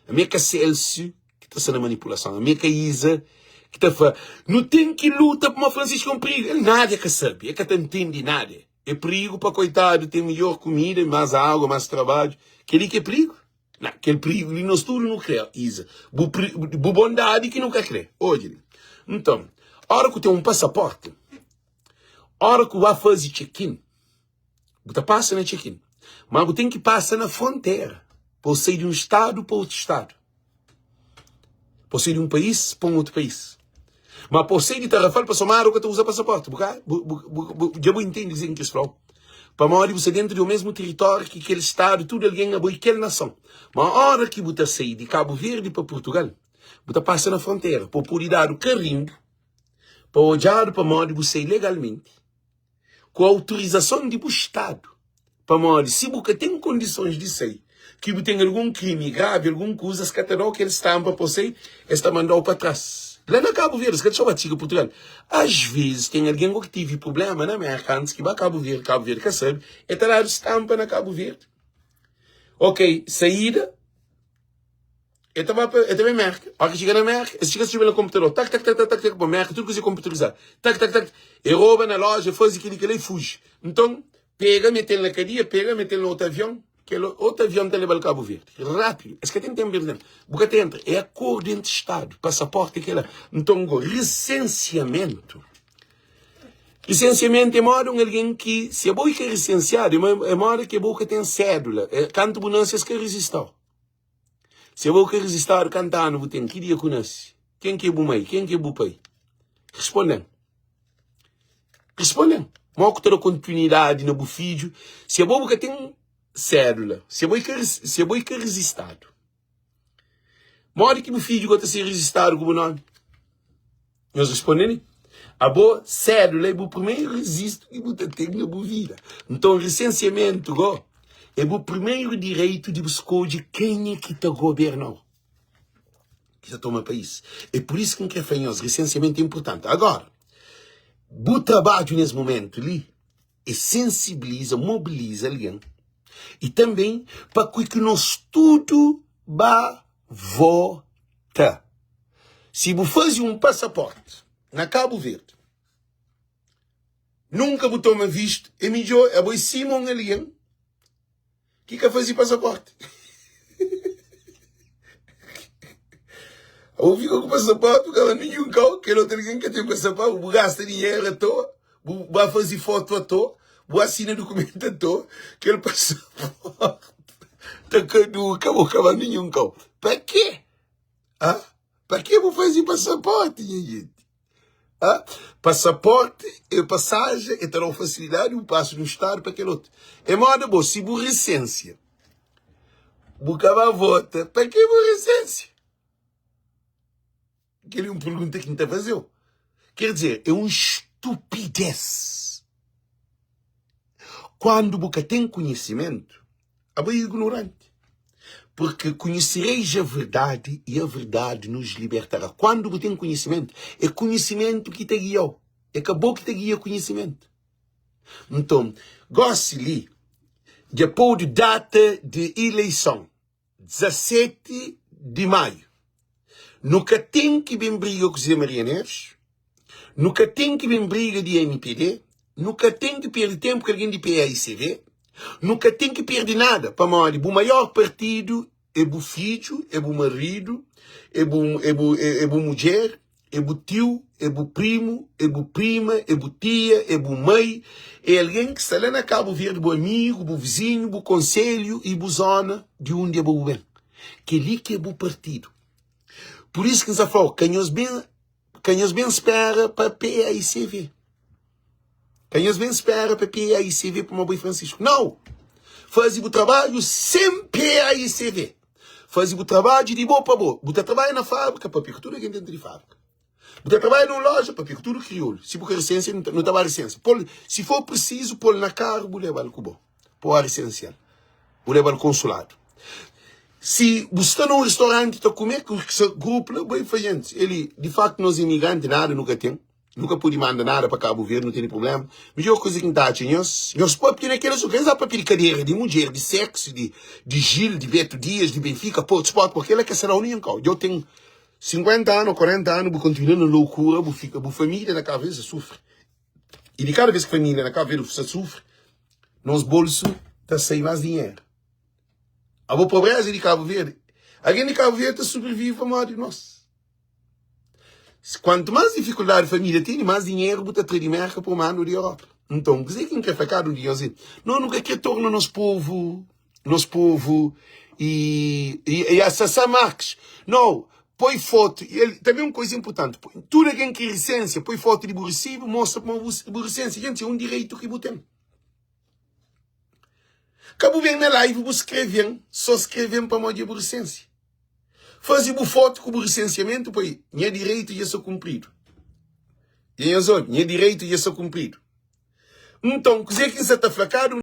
Ami é ka Celcio ki ta sta na manipulason. Ami é ka Iza ki ta fla, Nu ten ki luta pamodi Francisco é un prigu. El nada el ka sabe, el ka ta ntende nada. É prigu pa koitadu ten midjór kumida, más agu, más trabadju. Kel-li ki é prigu? Na, kel prigu li nos tudu nu krê, Iza. Bu, bu bondadi ki nu ka krê. Odja li. Nton, óra ku ten un pasaporti, óra ku ba faze check-in, bu. Bu ta pasa na check-in. Ma bu ten ki pasa na frontera pa bu sai di un stadu pa otu stadu. Pa bu sai di un país pa un otu país. Ma pa bu sai di Tarrafal pa Somada bu ka ta uza pasaporti. Bu ka, bu, bu, bu, bu, dja bu intende kuzê ki N kris fla-u? Pamodi bu sta dentu di un mesmu tiritóriu ki kel stadu, tudu algen abo i kel nason. Ma óra ki bu ta sai di Kabu Verdi pa Purtugal, bu ta pasa na frontera pa bu pode dadu karinbu pa odjadu pamodi bu sai legalmenti. ku autorizason di bu stadu, pamodi si bu ka ten kondisons di sai, ki bu ten algun krimi gravi, algun kuza, es ka ta da-u kel stanpa pa bu sai, es ta manda-u pa tras. La na Kabu Verdi, es ka ta txoma txiga Purtugal. As vezis ten algen go ki tivi prublema na Merka antis ki ba Kabu Verdi, Kabu Verdi ka sabe, e ta dadu stanpa na Kabu Verdi. Ok, saída. E ta ba pa, e ta bai Merka. Ora ki txiga na Merka, es txiga skrebe na konputador, tak tak tak tak tak tak, pa Merka tudu kuza é konputarizadu. Tak tak tak, e roba na loja, e faze kili kila e fuji. Nton, pega mete-l na kadia, pega mete-l na otu avion, kel otu avion ta leba-l Kabu Verdi. Rápidu, es ka ten tenpu pa es leba. Bu ka ta entra, é akordu entri stadu, pasaporti é kila. Nton go, risensiamentu, risensiamentu é moda un algen ki, si abo i ka risensiadu, é moda ki abo ka ten sédula, kantu bu nase es ka rizista-u. Si abo ka rizistadu kantu anu bu ten? Ki dia ku nasi? Ken ki é bu mai? Ken ki é bu pai? Responde-m. Responde-m. Mo ku ta da kontinuidadi na bu fidju si abo bu ka ten sédula, si abo i ka si abo i ka rizistadu? Modi ki bu fidju ka ta ser rizistadu ku bu nomi? Nhos responde mi, Abo sédula é bu primeru rezistu ki bu ta ten na bu vida. Nton, resensiamentu go é bu primeru direitu di bu skodje kenha ki ta goberna-u, ki ta toma país. É pur isu ki N krê fla nhos, resensiamentu é inpurtanti. Agora, bu trabadju nes mumentu li é sensibiliza, mobiliza algen i tanben pa ki nos tudu ba vota. Si bu faze un pasaporti na Kabu Verdi, nunka bu toma vistu, é midjor abo é sima un algen ki ka faze pasaporti. Abo fika ku pasaporti, bu ka ba ninhun kau, kel otu algen ka ten pasaporti, bu gasta dinheru atoa, bu ba faze fotu atoa, bu asina dukumentu atoa, kel pasaporti ta kaduka, bu ka ba ninhun kau. Pa ke? Ah, pa ke bu faze pasaporti, nha jenti? Ah, pasaporti é pasajen, é ta da-u fasilidadi bu pasa di un stadu pa kel otu. É moda bo, si bu risensia, bu ka ba vota, pa ke bu risensia? Kel é un pergunta ki N ta faze-u. Ker dizer, é un stupidez. Kuandu bu ka ten konhisimentu, abo é ignoranti. Porque conhecereis a verdade e a verdade nos libertará. Kuandu bu ten konhisimentu, é konhisimentu ki ta gia-u, é ka bo ki ta gia konhisimentu. Nton, gósi li, dja podu data di ileison. 17 di Maiu. Nu ka ten ki ben briga ku Zé Maria Neves, nu ka ten ki ben briga di mpd, nu ka ten ki perde tenpu ku algen di paicv, nu ka ten ki perde nada, pamodi bu maior partidu é bu fidju, é bu maridu, é bu, é bu, é bu mudjer, É bu tiu, é bu primu, é bu prima, é bu tia, é bu mai, é algen ki sta la na Kabu Verdi, bu amigu, bu vizinhu, bu konselhu i bu zona di undi abo bu ben. Kel-li ki é bu partidu. Pur isu ki N sta fla-u, ka nhos ben, ka nhos ben spera pa PAICV. Ka nhos ben spera pa PAICV pamodi bo é Francisco. Nau! Faze bu trabadju sen PAICV. Faze bu trabadju di bo pa bo. Bu ta trabadja na fábrika, papia ku tudu algen dentu di fábrika. Bu ta trabadja na un loja, papia ku tudu kriolu. Si bu ka risensia, nu ta ba risensia. Pol, si for prisizu, pol na karu, bu lebal ku bo. Po a risensial. Bu lebal konsuladu. Si bu sta na un ristoranti ta kume ku grupu la, bai fla jentis, eli, di faktu nos imigranti nada nu ka ten. Nu ka pode manda nada pa Kabu Verdi, nu tene prubléma. Midjór kuza ki N ta atxa nhos, nhos papia na kel asuntu. Ka nhos ba papia di kadera, di mudjer, di séksu, di di Gil, di Beto Dias, di Benfika, Porto, Sport, purki kel-la ka sta da-u ninhun kau. Dja-u ten 50 anu ô 40 anu, bu kontinua na lokura, bu fika, bu família na Kabu Verdi sa sufri. I di kada bês ki família na Kabu Verdi sa sufri, nos bolsu ta sai más dinheru. Abo pobréza di Kabu Verdi, algen di Kabu Verdi ta sobrivive pamodi nos. Kuantu más difikuldadi família tene, más dinheru bu ta tra di Mérka pa bu manda di Europa. Nton, kuzê ki N krê fla kada un di nhos é, nos nu ka krê torna nos povu, nos povu i, i, i a Sasá Marques, no, poi fotu, el, tanbê un kuza inpurtanti, tudu algen ki risensia, poi fotu di bu risibu, mostra kuma bu, bu risensia, jenti, é un direitu ki bu ten. Ka bu ben na live bu skreve-m, sô skreve-m pamodi é bu risensia. Faze bu fotu ku bu risensiamentu pa nha direitu dja sta kunpridu. Dja nhos obi? Nha direitu dja sta kunpridu. Nton, kuzê ki N sta ta fla kada un.